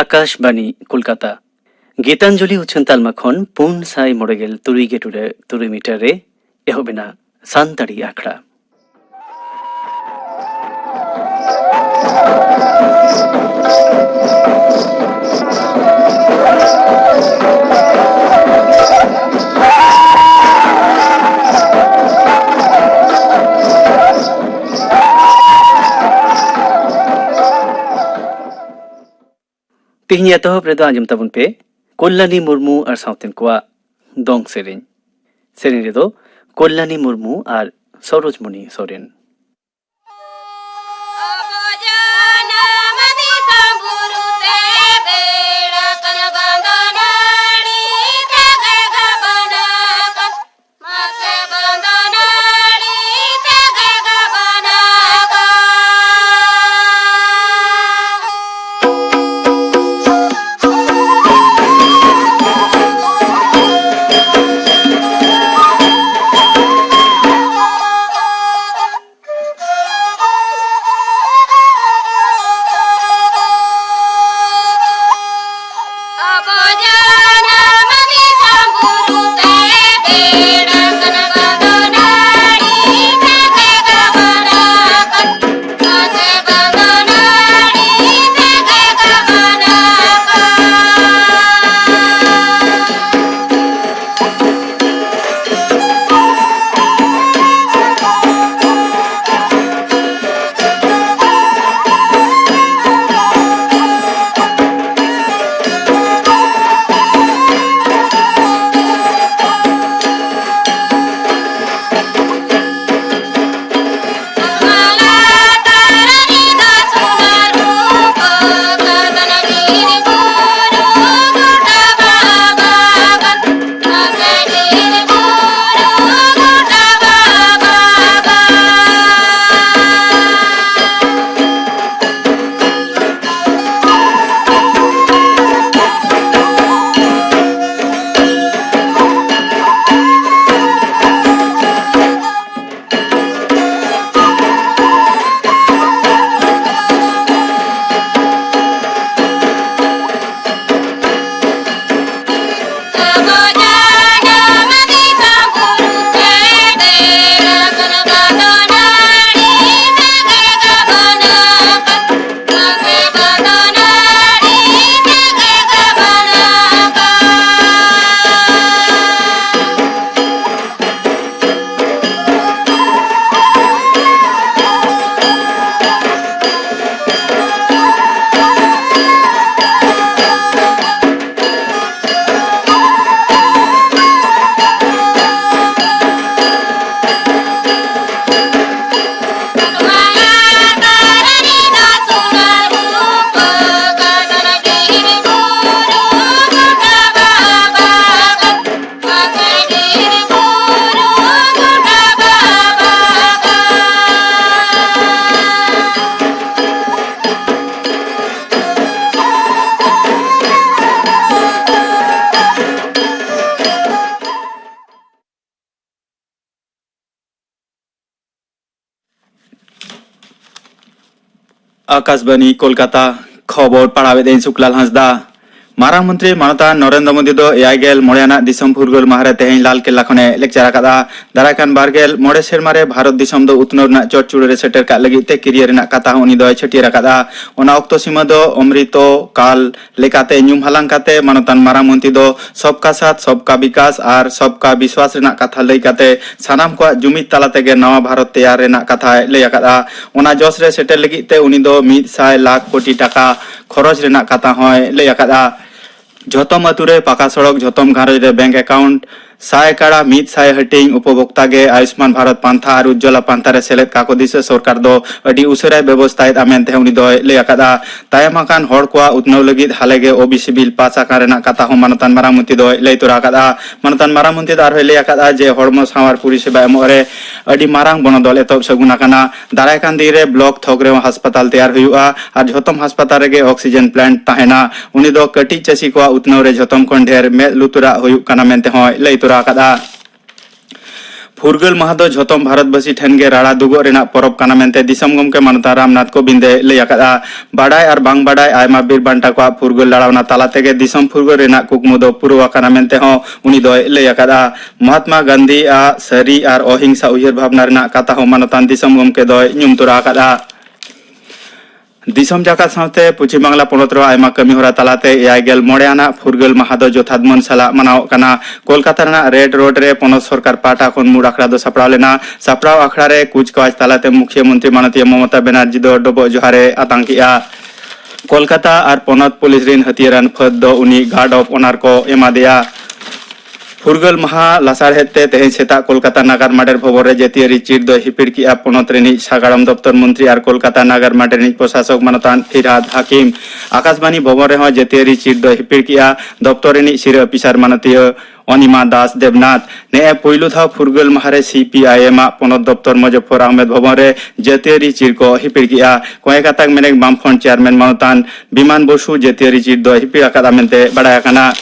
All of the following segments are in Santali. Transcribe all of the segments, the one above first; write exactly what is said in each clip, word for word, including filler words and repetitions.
ᱟᱠᱟᱥᱵᱟᱱᱤ ᱠᱳᱞᱠᱟᱛᱟ᱾ ᱜᱤᱛᱟᱧᱡᱚᱞᱤ ᱩᱪᱷᱟᱹᱱ ᱛᱟᱞᱢᱟ ᱠᱷᱚᱱ ᱯᱩᱱ ᱥᱟᱭ ᱢᱚᱬᱮ ᱜᱮᱞ ᱛᱩᱨᱩᱭ ᱜᱮ ᱴᱩᱰᱟᱹᱜ ᱛᱩᱨᱩᱭ ᱢᱤᱴᱟᱨ ᱨᱮ ᱮᱦᱚᱵ ᱮᱱᱟ ᱥᱟᱱᱛᱟᱲᱤ ᱟᱠᱷᱲᱟ᱾ ᱛᱮᱦᱮᱧ ᱮᱛᱚᱦᱚᱵ ᱨᱮᱫᱚ ᱟᱸᱡᱚᱢ ᱛᱟᱵᱚᱱ ᱯᱮ ᱠᱚᱞᱞᱟᱱᱤ ᱢᱩᱨᱢᱩ ᱟᱨ ᱥᱟᱶᱛᱮᱱ ᱠᱚᱣᱟᱜ ᱫᱚᱝ ᱥᱮᱨᱮᱧ᱾ ᱥᱮᱨᱮᱧ ᱨᱮᱫᱚ ᱠᱚᱞᱞᱟᱱᱤ ᱢᱩᱨᱢᱩ ᱟᱨ ᱥᱚᱨᱳᱡᱽᱢᱚᱱᱤ ᱥᱚᱨᱮᱱ᱾ ᱟᱠᱟᱥᱵᱟᱱᱤ ᱠᱳᱞᱠᱟᱛᱟ᱾ ᱠᱷᱚᱵᱚᱨ ᱯᱟᱲᱦᱟᱣᱮᱫᱟᱹᱧ ᱥᱩᱠᱞᱟᱞ ᱦᱟᱸᱥᱫᱟ᱾ ᱢᱟᱨᱟᱝ ᱢᱚᱱᱛᱨᱤ ᱢᱟᱱᱚᱛᱟᱱ ᱱᱚᱨᱮᱱᱫᱨᱚ ᱢᱳᱫᱤ ᱫᱚ ᱮᱭᱟᱭ ᱜᱮᱞ ᱢᱚᱬᱮ ᱟᱱᱟᱜ ᱫᱤᱥᱚᱢ ᱯᱷᱩᱨᱜᱟᱹᱞ ᱢᱟᱦᱟ ᱨᱮ ᱛᱮᱦᱮᱧ ᱞᱟᱞ ᱠᱮᱞᱞᱟ ᱠᱷᱚᱱᱮ ᱞᱮᱠᱪᱟᱨ ᱟᱠᱟᱫᱼᱟ᱾ ᱫᱟᱨᱟᱭ ᱠᱟᱱ ᱵᱟᱨ ᱜᱮᱞ ᱢᱚᱬᱮ ᱥᱮᱨᱢᱟ ᱨᱮ ᱵᱷᱟᱨᱚᱛ ᱫᱤᱥᱚᱢ ᱫᱚ ᱩᱛᱱᱟᱹᱣ ᱨᱮᱱᱟᱜ ᱪᱚᱴ ᱪᱩᱲᱟᱹ ᱨᱮ ᱥᱮᱴᱮᱨ ᱠᱟᱜ ᱞᱟᱹᱜᱤᱫ ᱛᱮ ᱠᱤᱨᱤᱭᱟᱹ ᱨᱮᱱᱟᱜ ᱠᱟᱛᱷᱟ ᱦᱚᱸ ᱩᱱᱤ ᱫᱚᱭ ᱪᱷᱟᱹᱴᱭᱟᱹᱨ ᱟᱠᱟᱫᱼᱟ᱾ ᱚᱱᱟ ᱚᱠᱛᱚ ᱥᱤᱢᱟᱹ ᱫᱚ ᱚᱢᱨᱤᱛᱚ ᱠᱟᱞ ᱞᱮᱠᱟᱛᱮ ᱧᱩᱢ ᱦᱟᱞᱟᱝ ᱠᱟᱛᱮ ᱢᱟᱱᱚᱛᱟᱱ ᱢᱟᱨᱟᱝ ᱢᱚᱱᱛᱨᱤ ᱫᱚ ᱥᱚᱵᱠᱟ ᱥᱟᱛᱷ, ᱥᱚᱵᱠᱟ ᱵᱤᱠᱟᱥ ᱟᱨ ᱥᱚᱵᱠᱟ ᱵᱤᱥᱣᱟᱥ ᱨᱮᱱᱟᱜ ᱠᱟᱛᱷᱟ ᱞᱟᱹᱭ ᱠᱟᱛᱮ ᱥᱟᱱᱟᱢ ᱠᱚᱣᱟᱜ ᱡᱩᱢᱤᱫ ᱛᱟᱞᱟ ᱛᱮᱜᱮ ᱱᱟᱣᱟ ᱵᱷᱟᱨᱚᱛ ᱛᱮᱭᱟᱨ ᱨᱮᱱᱟᱜ ᱠᱟᱛᱷᱟᱭ ᱞᱟᱹᱭ ᱟᱠᱟᱫᱼᱟ᱾ ᱚᱱᱟ ᱡᱚᱥ ᱨᱮ ᱥᱮᱴᱮᱨ ᱞᱟᱹᱜᱤᱫ ᱛᱮ ᱩᱱᱤ ᱫᱚ ᱢᱤᱫ ᱥᱟᱭ ᱞᱟᱠᱷ ᱠᱳᱴᱤ ᱴᱟᱠᱟ ᱠᱷᱚᱨᱚᱪ ᱨᱮᱱᱟᱜ ᱠᱟᱛᱷᱟ ᱦᱚᱸᱭ ᱞᱟᱹᱭ ᱟᱠᱟᱫᱼᱟ᱾ ᱡᱷᱚᱛᱚᱢ ᱟᱹᱛᱩ ᱨᱮ ᱯᱟᱠᱟ ᱥᱚᱲᱚᱠ, ᱡᱷᱚᱛᱚᱢ ᱜᱷᱟᱨᱚᱸᱡᱽ ᱨᱮ ᱵᱮᱝᱠ ᱮᱠᱟᱣᱩᱱᱴ, ᱥᱟᱭ ᱠᱟᱲᱟ ᱢᱤᱫ ᱥᱟᱭ ᱦᱟᱹᱴᱤᱧ ᱩᱯᱚᱵᱷᱳᱠᱛᱟ ᱜᱮ ᱟᱭᱩᱥᱢᱟᱱ ᱵᱷᱟᱨᱚᱛ ᱯᱟᱱᱛᱷᱟ ᱟᱨ ᱩᱡᱡᱚᱞᱟ ᱯᱟᱱᱛᱷᱟ ᱨᱮ ᱥᱮᱞᱮᱫ ᱠᱟᱠᱚ ᱫᱤᱥᱟᱹ ᱥᱚᱨᱠᱟᱨ ᱫᱚ ᱟᱹᱰᱤ ᱩᱥᱟᱹᱨᱟᱭ ᱵᱮᱵᱚᱥᱛᱷᱟᱭᱮᱫᱼᱟ ᱢᱮᱱᱛᱮ ᱩᱱᱤ ᱫᱚᱭ ᱞᱟᱹᱭ ᱟᱠᱟᱫᱼᱟ᱾ ᱛᱟᱭᱚᱢ ᱟᱠᱟᱱ ᱦᱚᱲ ᱠᱚᱣᱟᱜ ᱩᱛᱱᱟᱹᱣ ᱞᱟᱹᱜᱤᱫ ᱦᱟᱞᱮ ᱜᱮ ᱳᱵᱤᱥᱤ ᱵᱤᱞ ᱯᱟᱥ ᱟᱠᱟᱱ ᱨᱮᱱᱟᱜ ᱠᱟᱛᱷᱟ ᱦᱚᱸ ᱢᱟᱱᱚᱛᱟᱱ ᱢᱟᱨᱟᱝ ᱢᱚᱱᱛᱨᱤ ᱫᱚᱭ ᱞᱟᱹᱭ ᱛᱚᱨᱟ ᱟᱠᱟᱫᱼᱟ᱾ ᱢᱟᱱᱚᱛᱟᱱ ᱢᱟᱨᱟᱝ ᱢᱚᱱᱛᱨᱤ ᱫᱚ ᱟᱨᱦᱚᱸᱭ ᱞᱟᱹᱭ ᱟᱠᱟᱫᱼᱟ ᱡᱮ ᱦᱚᱲᱢᱚ ᱥᱟᱶᱟᱨ ᱯᱚᱨᱤᱥᱮᱵᱟ ᱮᱢᱚᱜ ᱨᱮ ᱟᱹᱰᱤ ᱢᱟᱨᱟᱝ ᱵᱚᱱᱚᱫᱚᱞ ᱮᱛᱚᱦᱚᱵ ᱥᱟᱹᱜᱩᱱ ᱟᱠᱟᱱᱟ᱾ ᱫᱟᱨᱟᱭ ᱠᱟᱱ ᱫᱤᱱ ᱨᱮ ᱵᱞᱚᱠ ᱛᱷᱚᱠ ᱨᱮᱦᱚᱸ ᱦᱟᱥᱯᱟᱛᱟᱞ ᱛᱮᱭᱟᱨ ᱦᱩᱭᱩᱜᱼᱟ ᱟᱨ ᱡᱷᱚᱛᱚᱢ ᱦᱟᱥᱯᱟᱛᱟᱞ ᱨᱮᱜᱮ ᱚᱠᱥᱤᱡᱮᱱ ᱯᱞᱟᱱᱴ ᱛᱟᱦᱮᱱᱟ᱾ ᱩᱱᱤ ᱫᱚ ᱠᱟᱹᱴᱤᱡ ᱪᱟᱹᱥᱤ ᱠᱚᱣᱟᱜ ᱩᱛᱱᱟᱹᱣ ᱨᱮ ᱡᱷᱚᱛᱚᱢ ᱠᱷᱚᱱ ᱰᱷᱮᱨ ᱢᱮᱫ ᱞᱩᱛᱩᱨᱟᱜ ᱦᱩᱭᱩᱜ ᱠᱟᱱᱟ ᱢᱮᱱᱛᱮ ᱦᱚᱸᱭ ᱞᱟᱹᱭ ᱛᱚᱨᱟ ᱟᱠᱟᱫᱼᱟ᱾ ᱯᱷᱩᱨᱜᱟᱹᱞ ᱢᱟᱦᱟ ᱫᱚ ᱡᱷᱚᱛᱚᱢ ᱵᱷᱟᱨᱚᱛᱵᱟᱹᱥᱤ ᱴᱷᱮᱱ ᱜᱮ ᱨᱟᱲᱟ ᱫᱩᱜᱚᱜ ᱨᱮᱱᱟᱜ ᱯᱚᱨᱚᱵᱽ ᱠᱟᱱᱟ ᱢᱮᱱᱛᱮ ᱫᱤᱥᱚᱢ ᱜᱚᱢᱠᱮ ᱢᱟᱱᱚᱛᱟᱱ ᱨᱟᱢᱱᱟᱛᱷ ᱠᱳᱵᱤᱱᱫ ᱮ ᱞᱟᱹᱭ ᱟᱠᱟᱫᱼᱟ᱾ ᱵᱟᱰᱟᱭ ᱟᱨ ᱵᱟᱝ ᱵᱟᱰᱟᱭ ᱟᱭᱢᱟ ᱵᱤᱨ ᱵᱟᱱᱴᱟ ᱠᱚᱣᱟᱜ ᱯᱷᱩᱨᱜᱟᱹᱞ ᱞᱟᱲᱟᱣᱱᱟ ᱛᱟᱞᱟ ᱛᱮᱜᱮ ᱫᱤᱥᱚᱢ ᱯᱷᱩᱨᱜᱟᱹᱞ ᱨᱮᱱᱟᱜ ᱠᱩᱠᱢᱩ ᱫᱚ ᱯᱩᱨᱟᱹᱣ ᱟᱠᱟᱱᱟ ᱢᱮᱱᱛᱮ ᱦᱚᱸ ᱩᱱᱤ ᱫᱚᱭ ᱞᱟᱹᱭ ᱟᱠᱟᱫᱼᱟ᱾ ᱢᱚᱦᱟᱛᱢᱟ ᱜᱟᱱᱫᱷᱤ ᱟᱜ ᱥᱟᱹᱨᱤ ᱟᱨ ᱚᱦᱤᱝᱥᱟ ᱩᱭᱦᱟᱹᱨ ᱵᱷᱟᱵᱽᱱᱟ ᱨᱮᱱᱟᱜ ᱠᱟᱛᱷᱟ ᱦᱚᱸ ᱢᱟᱱᱚᱛᱟᱱ ᱫᱤᱥᱚᱢ ᱜᱚᱢᱠᱮ ᱫᱚᱭ ᱧᱩᱢ ᱛᱚᱨᱟ ᱟᱠᱟᱫᱼᱟ᱾ ᱫᱤᱥᱚᱢ ᱡᱟᱠᱟᱛ ᱥᱟᱶᱛᱮ ᱯᱚᱪᱷᱤᱢ ᱵᱟᱝᱞᱟ ᱯᱚᱱᱚᱛ ᱨᱮᱦᱚᱸ ᱟᱭᱢᱟ ᱠᱟᱹᱢᱤ ᱦᱚᱨᱟ ᱛᱟᱞᱟᱛᱮ ᱮᱭᱟᱭ ᱜᱮᱞ ᱢᱚᱬᱮ ᱟᱱᱟᱜ ᱯᱷᱩᱨᱜᱟᱹᱞ ᱢᱟᱦᱟ ᱫᱚ ᱡᱚᱛᱷᱟᱛ ᱢᱟᱹᱱ ᱥᱟᱞᱟᱜ ᱢᱟᱱᱟᱣᱚᱜ ᱠᱟᱱᱟ᱾ ᱠᱳᱞᱠᱟᱛᱟ ᱨᱮᱱᱟᱜ ᱨᱮᱰ ᱨᱳᱰ ᱨᱮ ᱯᱚᱱᱚᱛ ᱥᱚᱨᱠᱟᱨ ᱯᱟᱦᱴᱟ ᱠᱷᱚᱱ ᱢᱩᱬ ᱟᱠᱷᱲᱟ ᱫᱚ ᱥᱟᱯᱲᱟᱣ ᱞᱮᱱᱟ᱾ ᱥᱟᱯᱲᱟᱣ ᱟᱠᱷᱲᱟ ᱨᱮ ᱠᱩᱪᱠᱟᱣᱟᱡᱽ ᱛᱟᱞᱟᱛᱮ ᱢᱩᱠᱷᱤᱭᱟᱹ ᱢᱚᱱᱛᱨᱤ ᱢᱟᱱᱚᱛᱤᱭᱟᱹ ᱢᱚᱢᱚᱛᱟ ᱵᱮᱱᱟᱨᱡᱤ ᱫᱚ ᱰᱚᱵᱚᱜ ᱡᱚᱦᱟᱨ ᱮ ᱟᱛᱟᱝ ᱠᱮᱫᱼᱟ᱾ ᱠᱳᱞᱠᱟᱛᱟ ᱟᱨ ᱯᱚᱱᱚᱛ ᱯᱩᱞᱤᱥ ᱨᱤᱱ ᱦᱟᱹᱛᱭᱟᱹᱨᱟᱱ ᱯᱷᱟᱹᱫ ᱫᱚ ᱩᱱᱤ ᱜᱟᱨᱰ ᱚᱯᱷ ᱚᱱᱟᱨ ᱠᱚ ᱮᱢᱟ ᱫᱮᱭᱟ᱾ ᱯᱷᱩᱨᱜᱟᱹᱞ ᱢᱟᱦᱟ ᱞᱟᱥᱟᱲᱦᱮᱫ ᱛᱮ ᱛᱮᱦᱮᱧ ᱥᱮᱛᱟᱜ ᱠᱳᱞᱠᱟᱛᱟ ᱱᱟᱜᱟᱨ ᱢᱟᱰᱮᱨ ᱵᱷᱚᱵᱚᱱ ᱨᱮ ᱡᱟᱹᱛᱤᱭᱟᱹᱨᱤ ᱪᱤᱨ ᱫᱚᱭ ᱦᱤᱯᱤᱲ ᱠᱮᱫᱼᱟ᱾ ᱯᱚᱱᱚᱛ ᱨᱤᱱᱤᱡ ᱥᱟᱜᱟᱲᱚᱢ ᱫᱚᱯᱛᱚᱨ ᱢᱚᱱᱛᱨᱤ ᱟᱨ ᱠᱳᱞᱠᱟᱛᱟ ᱱᱟᱜᱟᱨ ᱢᱟᱰᱮᱨ ᱨᱤᱱᱤᱡ ᱯᱨᱚᱥᱟᱥᱚᱠ ᱢᱟᱱᱚᱛᱟᱱ ᱯᱷᱤᱨᱦᱟᱫ ᱦᱟᱠᱤᱢ᱾ ᱟᱠᱟᱥᱵᱟᱱᱤ ᱵᱷᱚᱵᱚᱱ ᱨᱮᱦᱚᱸ ᱡᱟᱹᱛᱤᱭᱟᱹᱨᱤ ᱪᱤᱨ ᱫᱚᱭ ᱦᱤᱯᱤᱲ ᱠᱮᱫᱼᱟ᱾ ᱫᱚᱯᱛᱚᱨ ᱨᱤᱱᱤᱡ ᱥᱤᱨᱟᱹ ᱚᱯᱷᱤᱥᱟᱨ ᱢᱟᱱᱚᱛᱤᱭᱟᱹ ᱚᱱᱤᱢᱟ ᱫᱟᱥ ᱫᱮᱵᱽᱱᱟᱛᱷ᱾ ᱱᱮᱜᱼᱮ ᱯᱩᱭᱞᱩ ᱫᱷᱟᱣ ᱯᱷᱩᱨᱜᱟᱹᱞ ᱢᱟᱦᱟ ᱨᱮ ᱥᱤ ᱯᱤ ᱟᱭ ᱮᱢ ᱟᱜ ᱯᱚᱱᱚᱛ ᱫᱚᱯᱛᱚᱨ ᱢᱚᱡᱚᱯᱷᱚᱨ ᱟᱦᱢᱮᱫ ᱵᱷᱚᱵᱚᱱ ᱨᱮ ᱡᱟᱹᱛᱤᱭᱟᱹᱨᱤ ᱪᱤᱨ ᱠᱚ ᱦᱤᱯᱤᱲ ᱠᱮᱫᱼᱟ᱾ ᱠᱚᱭᱮᱠᱟᱛᱟᱠ ᱢᱮᱱᱮᱠ ᱵᱟᱢᱯᱷᱨᱚᱱᱴ ᱪᱮᱭᱟᱨᱢᱮᱱ ᱢᱟᱱᱚᱛᱟᱱ ᱵᱤᱢᱟᱱ ᱵᱚᱥᱩ ᱡᱟᱹᱛᱤᱭᱟᱹᱨᱤ ᱪᱤᱨ ᱫᱚᱭ ᱦᱤᱯᱤᱲ ᱟᱠᱟᱫᱼᱟ ᱢᱮᱱᱛᱮ ᱵᱟᱰᱟᱭ ᱟᱠᱟᱱᱟ᱾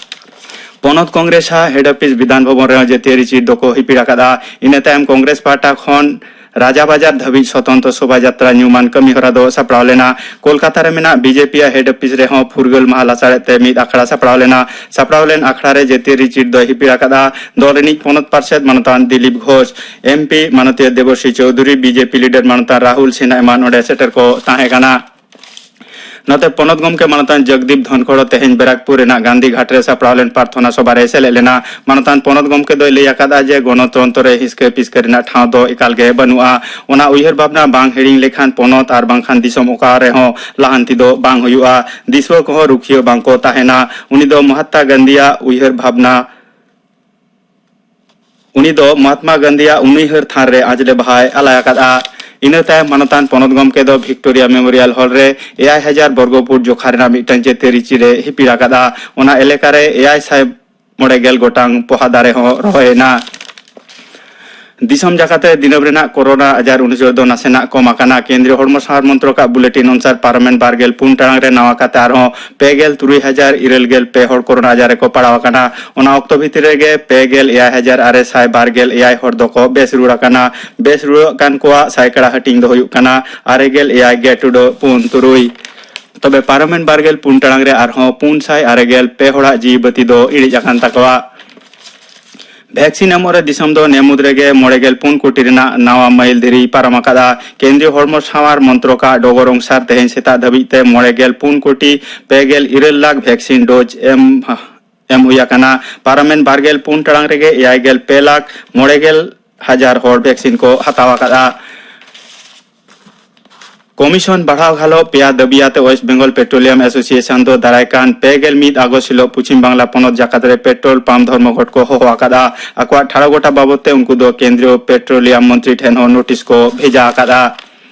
ᱯᱚᱱᱚᱛ ᱠᱚᱝᱜᱨᱮᱥ ᱟᱜ ᱦᱮᱰ ᱚᱯᱷᱤᱥ ᱵᱤᱫᱷᱟᱱ ᱵᱷᱚᱵᱚᱱ ᱨᱮᱦᱚᱸ ᱡᱟᱹᱛᱤᱭᱟᱹᱨᱤ ᱪᱤᱨ ᱫᱚᱠᱚ ᱦᱤᱯᱤᱲ ᱟᱠᱟᱫᱼᱟ᱾ ᱤᱱᱟᱹ ᱛᱟᱭᱚᱢ ᱠᱚᱝᱜᱨᱮᱥ ᱯᱟᱦᱴᱟ ᱠᱷᱚᱱ ᱨᱟᱡᱟ ᱵᱟᱡᱟᱨ ᱫᱷᱟᱹᱵᱤᱡ ᱥᱚᱛᱚᱱᱛᱨᱚ ᱥᱚᱵᱷᱟ ᱡᱟᱛᱨᱟ ᱧᱩᱢᱟᱱ ᱠᱟᱹᱢᱤ ᱦᱚᱨᱟ ᱫᱚ ᱥᱟᱯᱲᱟᱣ ᱞᱮᱱᱟ᱾ ᱠᱳᱞᱠᱟᱛᱟ ᱨᱮ ᱢᱮᱱᱟᱜ ᱵᱤᱡᱮᱯᱤ ᱟᱜ ᱦᱮᱰ ᱚᱯᱷᱤᱥ ᱨᱮᱦᱚᱸ ᱯᱷᱩᱨᱜᱟᱹᱞ ᱢᱟᱦᱟ ᱞᱟᱥᱟᱲᱦᱮᱫ ᱛᱮ ᱢᱤᱫ ᱟᱠᱷᱲᱟ ᱥᱟᱯᱲᱟᱣ ᱞᱮᱱᱟ᱾ ᱥᱟᱯᱲᱟᱣ ᱞᱮᱱ ᱟᱠᱷᱲᱟ ᱨᱮ ᱡᱟᱹᱛᱤᱭᱟᱹᱨᱤ ᱪᱤᱨ ᱫᱚᱭ ᱦᱤᱯᱤᱲ ᱟᱠᱟᱫᱼᱟ᱾ ᱫᱚᱞ ᱨᱤᱱᱤᱡ ᱯᱚᱱᱚᱛ ᱯᱟᱨᱥᱮᱛ ᱢᱟᱱᱚᱛᱟᱱ ᱫᱤᱞᱤᱯ ᱜᱷᱳᱥ, ᱮᱢᱯᱤ ᱢᱟᱱᱚᱛᱤᱭᱟᱹ ᱫᱮᱵᱚᱥᱨᱤ ᱪᱳᱣᱫᱷᱩᱨᱤ, ᱵᱤᱡᱮᱯᱤ ᱞᱤᱰᱟᱨ ᱢᱟᱱᱚᱛᱟᱱ ᱨᱟᱦᱩᱞ ᱥᱤᱱᱦᱟ ᱮᱢᱟᱱ ᱚᱸᱰᱮ ᱥᱮᱴᱮᱨ ᱠᱚ ᱛᱟᱦᱮᱸ ᱠᱟᱱᱟ᱾ ᱱᱚᱛᱮ ᱯᱚᱱᱚᱛ ᱜᱚᱢᱠᱮ ᱢᱟᱱᱚᱛᱟᱱ ᱡᱚᱜᱽᱫᱤᱯ ᱫᱷᱚᱱᱠᱷᱚᱲ ᱛᱮᱦᱮᱧ ᱵᱮᱨᱟᱠᱯᱩᱨ ᱨᱮᱱᱟᱜ ᱜᱟᱱᱫᱷᱤ ᱜᱷᱟᱴ ᱨᱮ ᱥᱟᱯᱲᱟᱣ ᱞᱮᱱ ᱯᱨᱟᱨᱛᱷᱚᱱᱟ ᱥᱚᱵᱷᱟ ᱨᱮ ᱥᱮᱞᱮᱫ ᱞᱮᱱᱟ᱾ ᱢᱟᱱᱚᱛᱟᱱ ᱯᱚᱱᱚᱛ ᱜᱚᱢᱠᱮ ᱫᱚᱭ ᱞᱟᱹᱭ ᱟᱠᱟᱫᱼᱟ ᱡᱮ ᱜᱚᱱᱚᱛᱚᱱᱛᱨᱚ ᱨᱮ ᱦᱤᱥᱠᱟᱹ ᱯᱤᱥᱠᱟᱹ ᱨᱮᱱᱟᱜ ᱴᱷᱟᱶ ᱫᱚ ᱮᱠᱟᱞ ᱜᱮ ᱵᱟᱹᱱᱩᱜᱼᱟ᱾ ᱚᱱᱟ ᱩᱭᱦᱟᱹᱨ ᱵᱷᱟᱵᱽᱱᱟ ᱵᱟᱝ ᱦᱤᱲᱤᱧ ᱞᱮᱠᱷᱟᱱ ᱯᱚᱱᱚᱛ ᱟᱨ ᱵᱟᱝᱠᱷᱟᱱ ᱫᱤᱥᱚᱢ ᱚᱠᱟ ᱨᱮᱦᱚᱸ ᱞᱟᱦᱟᱱᱛᱤ ᱫᱚ ᱵᱟᱝ ᱦᱩᱭᱩᱜᱼᱟ᱾ ᱫᱤᱥᱩᱣᱟᱹ ᱠᱚᱦᱚᱸ ᱨᱩᱠᱷᱤᱭᱟᱹ ᱵᱟᱝ ᱠᱚ ᱛᱟᱦᱮᱱᱟ᱾ ᱩᱱᱤ ᱫᱚ ᱢᱚᱦᱟᱛᱢᱟ ᱜᱟᱱᱫᱷᱤᱭᱟᱜ ᱩᱭᱦᱟᱹᱨ ᱵᱷᱟᱵᱽᱱᱟ ᱩᱱᱤ ᱫᱚ ᱢᱚᱦᱟᱛᱢᱟ ᱜᱟᱱᱫᱷᱤᱭᱟᱜ ᱩᱱᱩᱭᱦᱟᱹᱨ ᱛᱷᱟᱱ ᱨᱮ ᱟᱸᱡᱽᱞᱮ ᱵᱟᱦᱟᱭ ᱟᱞᱟ ᱟᱠᱟᱫᱼᱟ᱾ ᱤᱱᱟᱹ ᱛᱟᱭᱚᱢ ᱢᱟᱱᱚᱛᱟᱱ ᱯᱚᱱᱚᱛ ᱜᱚᱢᱠᱮ ᱫᱚ ᱵᱷᱤᱠᱴᱳᱨᱤᱭᱟ ᱢᱮᱢᱳᱨᱤᱭᱟᱞ ᱦᱚᱞ ᱨᱮ ᱮᱭᱟᱭ ᱦᱟᱡᱟᱨ ᱵᱚᱨᱜᱚ ᱯᱷᱩᱴ ᱡᱚᱠᱷᱟ ᱨᱮᱱᱟᱜ ᱢᱤᱫᱴᱟᱝ ᱡᱟᱹᱛᱤᱭᱟᱹᱨᱤ ᱪᱤᱨ ᱮ ᱦᱤᱯᱤᱲ ᱟᱠᱟᱫᱼᱟ᱾ ᱚᱱᱟ ᱮᱞᱟᱠᱟ ᱨᱮ ᱮᱭᱟᱭ ᱥᱟᱭ ᱢᱚᱬᱮ ᱜᱮᱞ ᱜᱚᱴᱟᱝ ᱯᱚᱦᱟ ᱫᱟᱨᱮ ᱦᱚᱸ ᱨᱚᱦᱚᱭ ᱮᱱᱟ᱾ ᱫᱤᱥᱚᱢ ᱡᱟᱠᱟᱛ ᱨᱮ ᱫᱤᱱᱟᱹᱢ ᱨᱮᱱᱟᱜ ᱠᱳᱨᱳᱱᱟ ᱟᱡᱟᱨ ᱩᱱᱩᱥᱟᱹᱨ ᱫᱚ ᱱᱟᱥᱮᱱᱟᱜ ᱠᱚᱢ ᱟᱠᱟᱱᱟ᱾ ᱠᱮᱱᱫᱨᱤᱭᱚ ᱦᱚᱲᱢᱚ ᱥᱟᱶᱟᱨ ᱢᱚᱱᱛᱨᱚᱠ ᱟᱜ ᱵᱩᱞᱮᱴᱤᱱ ᱚᱱᱩᱥᱟᱨ ᱯᱟᱨᱚᱢᱮᱱ ᱵᱟᱨ ᱜᱮᱞ ᱯᱩᱱ ᱴᱟᱲᱟᱝ ᱨᱮ ᱱᱟᱣᱟ ᱠᱟᱛᱮ ᱟᱨᱦᱚᱸ ᱯᱮ ᱜᱮᱞ ᱛᱩᱨᱩᱭ ᱦᱟᱡᱟᱨ ᱤᱨᱟᱹᱞ ᱜᱮᱞ ᱯᱮ ᱦᱚᱲ ᱠᱳᱨᱳᱱᱟ ᱟᱡᱟᱨ ᱨᱮᱠᱚ ᱯᱟᱲᱟᱣ ᱟᱠᱟᱱᱟ᱾ ᱚᱱᱟ ᱚᱠᱛᱚ ᱵᱷᱤᱛᱤᱨ ᱨᱮᱜᱮ ᱯᱮ ᱜᱮᱞ ᱮᱭᱟᱭ ᱦᱟᱡᱟᱨ ᱟᱨᱮ ᱥᱟᱭ ᱵᱟᱨ ᱜᱮᱞ ᱮᱭᱟᱭ ᱦᱚᱲ ᱫᱚᱠᱚ ᱵᱮᱥ ᱨᱩᱣᱟᱹᱲ ᱟᱠᱟᱱᱟ᱾ ᱵᱮᱥ ᱨᱩᱣᱟᱹᱲᱚᱜ ᱠᱟᱱ ᱠᱚᱣᱟᱜ ᱥᱟᱭᱠᱟᱲᱟ ᱦᱟᱹᱴᱤᱧ ᱫᱚ ᱦᱩᱭᱩᱜ ᱠᱟᱱᱟ ᱟᱨᱮ ᱜᱮᱞ ᱮᱭᱟᱭ ᱜᱮ ᱴᱩᱰᱟᱹᱜ ᱯᱩᱱ ᱛᱩᱨᱩᱭ᱾ ᱛᱚᱵᱮ ᱯᱟᱨᱚᱢᱮᱱ ᱵᱟᱨ ᱜᱮᱞ ᱯᱩᱱ ᱴᱟᱲᱟᱝ ᱨᱮ ᱟᱨᱦᱚᱸ ᱯᱩᱱ ᱥᱟᱭ ᱟᱨᱮ ᱜᱮᱞ ᱯᱮ ᱦᱚᱲᱟᱜ ᱡᱤᱣᱤ ᱵᱟᱹᱛᱤ ᱫᱚ ᱤᱬᱤᱡ ᱟᱠᱟᱱ ᱛᱟᱠᱚᱣᱟ᱾ ᱵᱷᱮᱠᱥᱤᱱ ᱮᱢᱚᱜ ᱨᱮ ᱫᱤᱥᱚᱢ ᱫᱚ ᱱᱮ ᱢᱩᱫᱽ ᱨᱮᱜᱮ ᱢᱚᱬᱮ ᱜᱮᱞ ᱯᱩᱱ ᱠᱳᱴᱤ ᱨᱮᱱᱟᱜ ᱱᱟᱣᱟ ᱢᱟᱹᱭᱤᱞ ᱫᱷᱤᱨᱤᱭ ᱯᱟᱨᱚᱢ ᱟᱠᱟᱫᱼᱟ᱾ ᱠᱮᱱᱫᱨᱤᱭᱚ ᱦᱚᱲᱢᱚ ᱥᱟᱶᱟᱨ ᱢᱚᱱᱛᱨᱚᱠ ᱟᱜ ᱰᱚᱜᱚᱨ ᱚᱱᱩᱥᱟᱨ ᱛᱮᱦᱮᱧ ᱥᱮᱛᱟᱜ ᱫᱷᱟᱹᱵᱤᱡ ᱛᱮ ᱢᱚᱬᱮ ᱜᱮᱞ ᱯᱩᱱ ᱠᱳᱴᱤ ᱯᱮ ᱜᱮᱞ ᱤᱨᱟᱹᱞ ᱞᱟᱠᱷ ᱵᱷᱮᱠᱥᱤᱱ ᱰᱳᱡᱽ ᱮᱢ, ᱮᱢ ᱦᱩᱭ ᱟᱠᱟᱱᱟ᱾ ᱯᱟᱨᱚᱢᱮᱱ ᱵᱟᱨ ᱜᱮᱞ ᱯᱩᱱ ᱴᱟᱲᱟᱝ ᱨᱮᱜᱮ ᱮᱭᱟᱭ ᱜᱮᱞ ᱯᱮ ᱞᱟᱠᱷ ᱢᱚᱬᱮ ᱜᱮᱞ ᱦᱟᱡᱟᱨ ᱦᱚᱲ ᱵᱷᱮᱠᱥᱤᱱ ᱠᱚ ᱦᱟᱛᱟᱣ ᱟᱠᱟᱫᱼᱟ᱾ ᱠᱚᱢᱤᱥᱚᱱ ᱵᱟᱲᱦᱟᱣ ᱜᱷᱟᱞᱚᱜ ᱯᱮᱭᱟ ᱫᱟᱹᱵᱤ ᱟᱛᱮ ᱳᱭᱮᱥᱴ ᱵᱮᱝᱜᱚᱞ ᱯᱮᱴᱨᱳᱞᱤᱭᱟᱢ ᱮᱥᱳᱥᱤᱭᱮᱥᱚᱱ ᱫᱚ ᱫᱟᱨᱟᱭ ᱠᱟᱱ ᱯᱮ ᱜᱮᱞ ᱢᱤᱫ ᱟᱜᱚᱥᱴ ᱦᱤᱞᱳᱜ ᱯᱚᱪᱷᱤᱢ ᱵᱟᱝᱞᱟ ᱯᱚᱱᱚᱛ ᱡᱟᱠᱟᱛ ᱨᱮ ᱯᱮᱴᱨᱳᱞ ᱯᱟᱢᱯ ᱫᱷᱚᱨᱢᱚᱜᱷᱚᱴ ᱠᱚ ᱦᱚᱦᱚ ᱟᱠᱟᱫᱼᱟ᱾ ᱟᱠᱚᱣᱟᱜ ᱴᱷᱟᱲᱚ ᱜᱚᱴᱟ ᱵᱟᱵᱚᱛ ᱛᱮ ᱩᱱᱠᱩ ᱫᱚ ᱠᱮᱱᱫᱨᱤᱭᱚ ᱯᱮᱴᱨᱳᱞᱤᱭᱟᱢ ᱢᱚᱱᱛᱨᱤ ᱴᱷᱮᱱ ᱦᱚᱸ ᱱᱳᱴᱤᱥ ᱠᱚ ᱵᱷᱮᱡᱟ ᱟᱠᱟᱫᱼᱟ᱾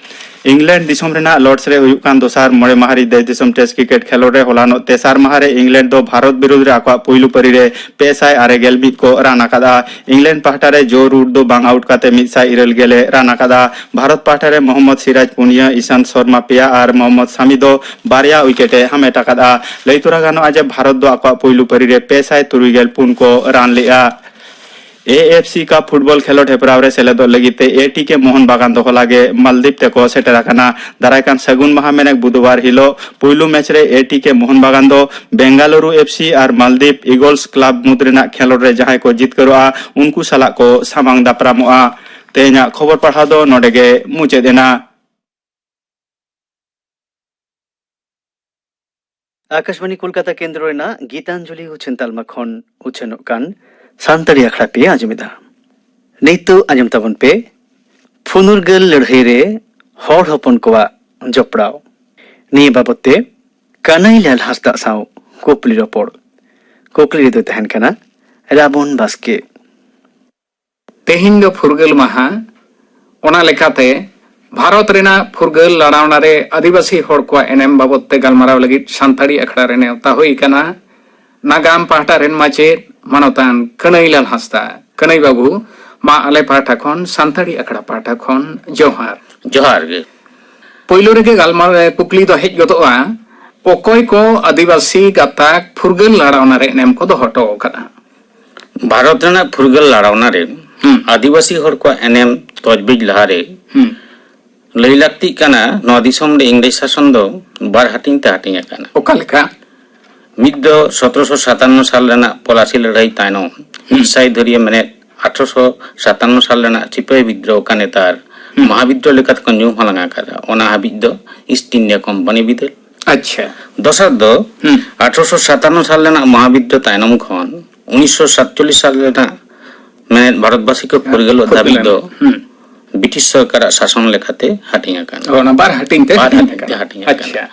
ᱤᱝᱞᱮᱱᱰ ᱫᱤᱥᱚᱢ ᱨᱮᱱᱟᱜ ᱞᱚᱨᱰᱥ ᱨᱮ ᱦᱩᱭᱩᱜ ᱠᱟᱱ ᱫᱚᱥᱟᱨ ᱢᱚᱬᱮ ᱢᱟᱦᱟ ᱨᱤᱡ ᱫᱮᱥ ᱫᱤᱥᱚᱢ ᱴᱮᱥᱴ ᱠᱨᱤᱠᱮᱴ ᱠᱷᱮᱞᱳᱰ ᱨᱮ ᱦᱚᱞᱟᱱᱚᱜ ᱛᱮᱥᱟᱨ ᱢᱟᱦᱟ ᱨᱮ ᱤᱝᱞᱮᱱᱰ ᱫᱚ ᱵᱷᱟᱨᱚᱛ ᱵᱤᱨᱩᱫᱽ ᱨᱮ ᱟᱠᱚᱣᱟᱜ ᱯᱩᱭᱞᱩ ᱯᱟᱹᱨᱤ ᱨᱮ ᱯᱮ ᱥᱟᱭ ᱟᱨᱮ ᱜᱮᱞ ᱢᱤᱫ ᱠᱚ ᱨᱟᱱ ᱟᱠᱟᱫᱼᱟ᱾ ᱤᱝᱞᱮᱱᱰ ᱯᱟᱦᱴᱟ ᱨᱮ ᱡᱳ ᱨᱩᱴ ᱫᱚ ᱵᱟᱝ ᱟᱣᱩᱴ ᱠᱟᱛᱮ ᱢᱤᱫ ᱥᱟᱭ ᱤᱨᱟᱹᱞ ᱜᱮᱞ ᱮ ᱨᱟᱱ ᱟᱠᱟᱫᱼᱟ᱾ ᱵᱷᱟᱨᱚᱛ ᱯᱟᱦᱴᱟ ᱨᱮ ᱢᱚᱦᱚᱢᱢᱚᱫᱽ ᱥᱤᱨᱟᱡᱽ ᱯᱩᱱᱭᱟᱹ, ᱤᱥᱟᱱᱛ ᱥᱚᱨᱢᱟ ᱯᱮᱭᱟ ᱟᱨ ᱢᱚᱦᱚᱢᱢᱚᱫᱽ ᱥᱟᱢᱤ ᱫᱚ ᱵᱟᱨᱭᱟ ᱩᱭᱠᱮᱴ ᱮ ᱦᱟᱢᱮᱴ ᱟᱠᱟᱫᱼᱟ᱾ ᱞᱟᱹᱭ ᱛᱚᱨᱟ ᱜᱟᱱᱚᱜᱼᱟ ᱡᱮ ᱵᱷᱟᱨᱚᱛ ᱫᱚ ᱟᱠᱚᱣᱟᱜ ᱯᱩᱭᱞᱩ ᱯᱟᱹᱨᱤ ᱨᱮ ᱯᱮ ᱥᱟᱭ ᱛᱩᱨᱩᱭ ᱜᱮᱞ ᱯᱩᱱ ᱠᱚ ᱨᱟᱱ ᱞᱮᱫᱼᱟ᱾ ᱮ ᱮᱯᱷ ᱥᱤ ᱠᱟᱯ ᱯᱷᱩᱴᱵᱚᱞ ᱠᱷᱮᱞᱳᱰ ᱦᱮᱯᱨᱟᱣ ᱨᱮ ᱥᱮᱞᱮᱫᱚᱜ ᱞᱟᱹᱜᱤᱫ ᱛᱮ ᱮ ᱴᱤ ᱠᱮ ᱢᱳᱦᱚᱱ ᱵᱟᱜᱟᱱ ᱫᱚ ᱦᱚᱞᱟ ᱜᱮ ᱢᱟᱞᱫᱤᱯ ᱛᱮᱠᱚ ᱥᱮᱴᱮᱨ ᱟᱠᱟᱱᱟ᱾ ᱫᱟᱨᱟᱭ ᱠᱟᱱ ᱥᱟᱹᱜᱩᱱ ᱢᱟᱦᱟ ᱢᱮᱱᱮᱠ ᱵᱩᱫᱷᱵᱟᱨ ᱦᱤᱞᱳᱜ ᱯᱩᱭᱞᱩ ᱢᱮᱪ ᱨᱮ ᱮ ᱴᱤ ᱠᱮ ᱢᱳᱦᱚᱱ ᱵᱟᱜᱟᱱ ᱫᱚ ᱵᱮᱝᱜᱟᱞᱩᱨᱩ ᱮᱯᱷ ᱥᱤ ᱟᱨ ᱢᱟᱞᱫᱤᱯ ᱤᱜᱚᱞᱥ ᱠᱞᱟᱵᱽ ᱢᱩᱫᱽ ᱨᱮᱱᱟᱜ ᱠᱷᱮᱞᱳᱰ ᱨᱮ ᱡᱟᱦᱟᱸᱭ ᱠᱚ ᱡᱤᱛᱠᱟᱹᱨᱚᱜᱼᱟ, ᱩᱱᱠᱩ ᱥᱟᱞᱟᱜ ᱠᱚ ᱥᱟᱢᱟᱝ ᱫᱟᱯᱨᱟᱢᱚᱜᱼᱟ᱾ ᱛᱮᱦᱮᱧᱟᱜ ᱠᱷᱚᱵᱚᱨ ᱯᱟᱲᱦᱟᱣ ᱫᱚ ᱱᱚᱰᱮ ᱜᱮ ᱢᱩᱪᱟᱹᱫ ᱮᱱᱟ᱾ ᱟᱠᱟᱥᱵᱟᱱᱤ ᱠᱳᱞᱠᱟᱛᱟ ᱠᱮᱱᱫᱨᱚ ᱨᱮᱱᱟᱜ ᱜᱤᱛᱟᱧᱡᱚᱞᱤ ᱩᱪᱷᱟᱹᱱ ᱛᱟᱞᱢᱟ ᱠᱷᱚᱱ ᱩᱪᱷᱟᱹᱱᱚᱜ ᱠᱟᱱ ᱥᱟᱱᱛᱟᱲᱤ ᱟᱠᱷᱲᱟ ᱯᱮ ᱟᱸᱡᱚᱢᱮᱫᱟ᱾ ᱱᱤᱛᱚᱜ ᱟᱸᱡᱚᱢ ᱛᱟᱵᱚᱱ ᱯᱮ ᱯᱷᱩᱱᱩᱨᱜᱟᱹᱞ ᱞᱟᱹᱲᱦᱟᱹᱭ ᱨᱮ ᱦᱚᱲ ᱦᱚᱯᱚᱱ ᱠᱚᱣᱟᱜ ᱡᱚᱯᱲᱟᱣ᱾ ᱱᱤᱭᱟᱹ ᱵᱟᱵᱚᱛ ᱛᱮ ᱠᱟᱱᱟᱹᱭᱞᱟᱞ ᱦᱟᱸᱥᱫᱟᱜ ᱥᱟᱶ ᱠᱩᱠᱞᱤ ᱨᱚᱯᱚᱲ᱾ ᱠᱩᱠᱞᱤ ᱨᱮᱫᱚ ᱛᱟᱦᱮᱱ ᱠᱟᱱᱟ ᱨᱟᱵᱚᱱ ᱵᱟᱥᱠᱮ᱾ ᱛᱮᱦᱮᱧ ᱫᱚ ᱯᱷᱩᱨᱜᱟᱹᱞ ᱢᱟᱦᱟ᱾ ᱚᱱᱟ ᱞᱮᱠᱟᱛᱮ ᱵᱷᱟᱨᱚᱛ ᱨᱮᱱᱟᱜ ᱯᱷᱩᱨᱜᱟᱹᱞ ᱞᱟᱲᱟᱣᱱᱟ ᱨᱮ ᱟᱹᱫᱤᱵᱟᱹᱥᱤ ᱦᱚᱲ ᱠᱚᱣᱟᱜ ᱮᱱᱮᱢ ᱵᱟᱵᱚᱫ ᱛᱮ ᱜᱟᱞᱢᱟᱨᱟᱣ ᱞᱟᱹᱜᱤᱫ ᱥᱟᱱᱛᱟᱲᱤ ᱟᱠᱷᱲᱟ ᱨᱮ ᱱᱮᱣᱛᱟ ᱦᱩᱭ ᱟᱠᱟᱱᱟ ᱱᱟᱜᱟᱢ ᱯᱟᱦᱴᱟ ᱨᱮᱱ ᱢᱟᱪᱮᱫ ᱢᱟᱱᱚᱛᱟᱱ ᱠᱟᱹᱱᱟᱹᱭᱞᱟᱞ ᱦᱟᱸᱥᱫᱟ᱾ ᱠᱟᱹᱱᱟᱹᱭ ᱵᱟᱹᱵᱩ, ᱢᱟ ᱟᱞᱮ ᱯᱟᱦᱴᱟ ᱠᱷᱚᱱ, ᱥᱟᱱᱛᱟᱲᱤ ᱟᱠᱷᱲᱟ ᱯᱟᱦᱴᱟ ᱠᱷᱚᱱ ᱡᱚᱦᱟᱨ᱾ ᱡᱚᱦᱟᱨ ᱜᱮ᱾ ᱯᱳᱭᱞᱳ ᱨᱮᱜᱮ ᱜᱟᱞᱢᱟᱨᱟᱣ ᱠᱩᱠᱞᱤ ᱫᱚ ᱦᱮᱡ ᱜᱚᱫᱚᱜᱼᱟ, ᱚᱠᱚᱭ ᱠᱚ ᱟᱹᱫᱤᱵᱟᱹᱥᱤ ᱜᱟᱛᱟᱠ ᱯᱷᱩᱨᱜᱟᱹᱞ ᱞᱟᱲᱟᱣᱱᱟ ᱨᱮ ᱮᱱᱮᱢ ᱠᱚ ᱫᱚᱦᱚ ᱦᱚᱴᱚ ᱟᱠᱟᱫᱟ? ᱵᱷᱟᱨᱚᱛ ᱨᱮᱱᱟᱜ ᱯᱷᱩᱨᱜᱟᱹᱞ ᱞᱟᱲᱟᱣᱱᱟ ᱨᱮ ᱦᱩᱸ᱾ ᱟᱹᱫᱤᱵᱟᱹᱥᱤ ᱦᱚᱲ ᱠᱚᱣᱟᱜ ᱮᱱᱮᱢ ᱛᱚᱡᱵᱤᱡ ᱞᱟᱦᱟᱨᱮ ᱦᱩᱸ᱾ ᱞᱟᱹᱭ ᱞᱟᱹᱠᱛᱤᱜ ᱠᱟᱱᱟ, ᱱᱚᱣᱟ ᱫᱤᱥᱚᱢ ᱨᱮ ᱤᱝᱨᱮᱡᱽ ᱥᱟᱥᱚᱱ ᱫᱚ ᱵᱟᱨ ᱦᱟᱹᱴᱤᱧ ᱛᱮ ᱦᱟᱹᱴᱤᱧ ᱟᱠᱟᱱᱟ᱾ ᱚᱠᱟ ᱞᱮᱠᱟ? ᱢᱤᱫ ᱫᱚ ᱥᱚᱛᱨᱚᱥᱚ ᱥᱟᱛᱟᱱᱱᱚ ᱥᱟᱞ ᱨᱮᱱᱟᱜ ᱯᱚᱞᱟᱥᱤ ᱞᱟᱹᱲᱦᱟᱹᱭ ᱛᱟᱭᱱᱚᱢ ᱦᱩᱸ᱾ ᱢᱤᱫ ᱥᱟᱭ ᱫᱷᱩᱨᱤᱭᱟᱹ ᱢᱮᱱᱮᱫ ᱟᱴᱷᱨᱚᱥᱚ ᱥᱟᱛᱟᱱᱱᱚ ᱥᱟᱞ ᱨᱮᱱᱟᱜ ᱥᱤᱯᱟᱹᱦᱤ ᱵᱤᱫᱽᱨᱳᱦ ᱚᱠᱟ ᱱᱮᱛᱟᱨ ᱦᱩᱸ᱾ ᱢᱚᱦᱟᱵᱤᱫᱽᱨᱳᱦ ᱞᱮᱠᱟᱛᱮ ᱠᱚ ᱧᱩᱢ ᱦᱟᱞᱟᱝ ᱟᱠᱟᱫᱟ, ᱚᱱᱟ ᱦᱟᱹᱵᱤᱡ ᱫᱚ ᱤᱥᱴ ᱤᱱᱰᱤᱭᱟ ᱠᱳᱢᱯᱟᱱᱤ ᱵᱤᱫᱟᱹᱞ᱾ ᱟᱪᱪᱷᱟ᱾ ᱫᱚᱥᱟᱨ ᱫᱚ ᱦᱩᱸ᱾ ᱟᱴᱷᱨᱚᱥᱚ ᱥᱟᱛᱟᱱᱱᱚ ᱥᱟᱞ ᱨᱮᱱᱟᱜ ᱢᱚᱦᱟᱵᱤᱫᱽᱨᱳᱦ ᱛᱟᱭᱱᱚᱢ ᱠᱷᱚᱱ ᱩᱱᱤᱥᱥᱚ ᱥᱟᱛᱪᱚᱞᱞᱤᱥ ᱥᱟᱞ ᱨᱮᱱᱟᱜ ᱢᱮᱱᱮᱫ ᱵᱷᱟᱨᱚᱛᱵᱟᱥᱤ ᱠᱚ ᱯᱷᱩᱨᱜᱟᱹᱞᱚᱜ ᱯᱷᱩᱨᱜᱟᱹᱞ ᱫᱷᱟᱹᱵᱤᱡ ᱫᱚ ᱮᱱᱟ᱾ ᱦᱩᱸ᱾ ᱵᱨᱤᱴᱤᱥ ᱥᱚᱨᱠᱟᱨᱟᱜ ᱥᱟᱥᱚᱱ ᱞᱮᱠᱟᱛᱮ ᱦᱟᱹᱴᱤᱧ ᱟᱠᱟᱱᱟ᱾ ᱚ, ᱚᱱᱟ ᱵᱟᱨ ᱦᱟᱹᱴᱤᱧ ᱛᱮ ᱵᱟᱨ ᱦᱟᱹᱴᱤᱧ ᱦᱟᱹᱴᱤᱧ ᱛᱮ ᱟᱠᱟᱱᱟ᱾ ᱦᱟᱹᱴᱤᱧ ᱟᱠᱟᱱᱟ᱾ ᱟᱪᱪᱷᱟ᱾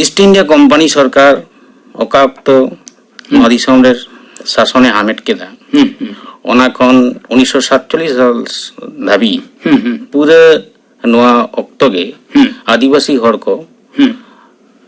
ᱤᱥᱴ ᱤᱱᱰᱤᱭᱟ ᱠᱳᱢᱯᱟᱱᱤ ᱥᱚᱨᱠᱟᱨ ᱚᱠᱟ ᱚᱠᱛᱚ ᱱᱚᱣᱟ ᱦᱩᱸ᱾ ᱫᱤᱥᱚᱢ ᱨᱮ ᱥᱟᱥᱚᱱᱮ ᱦᱟᱢᱮᱴ ᱠᱮᱫᱟ, ᱦᱩᱸ, ᱦᱩᱸ᱾ ᱚᱱᱟ ᱠᱷᱚᱱ ᱩᱱᱤᱥᱥᱚ ᱥᱟᱛᱪᱚᱞᱞᱤᱥ ᱥᱟᱞ ᱫᱷᱟᱹᱵᱤᱡ ᱦᱩᱸ, ᱦᱩᱸ᱾ ᱯᱩᱨᱟᱹ ᱱᱚᱣᱟ ᱚᱠᱛᱚ ᱜᱮ ᱦᱩᱸ᱾ ᱟᱹᱫᱤᱵᱟᱹᱥᱤ ᱦᱚᱲ ᱠᱚ ᱦᱩᱸ᱾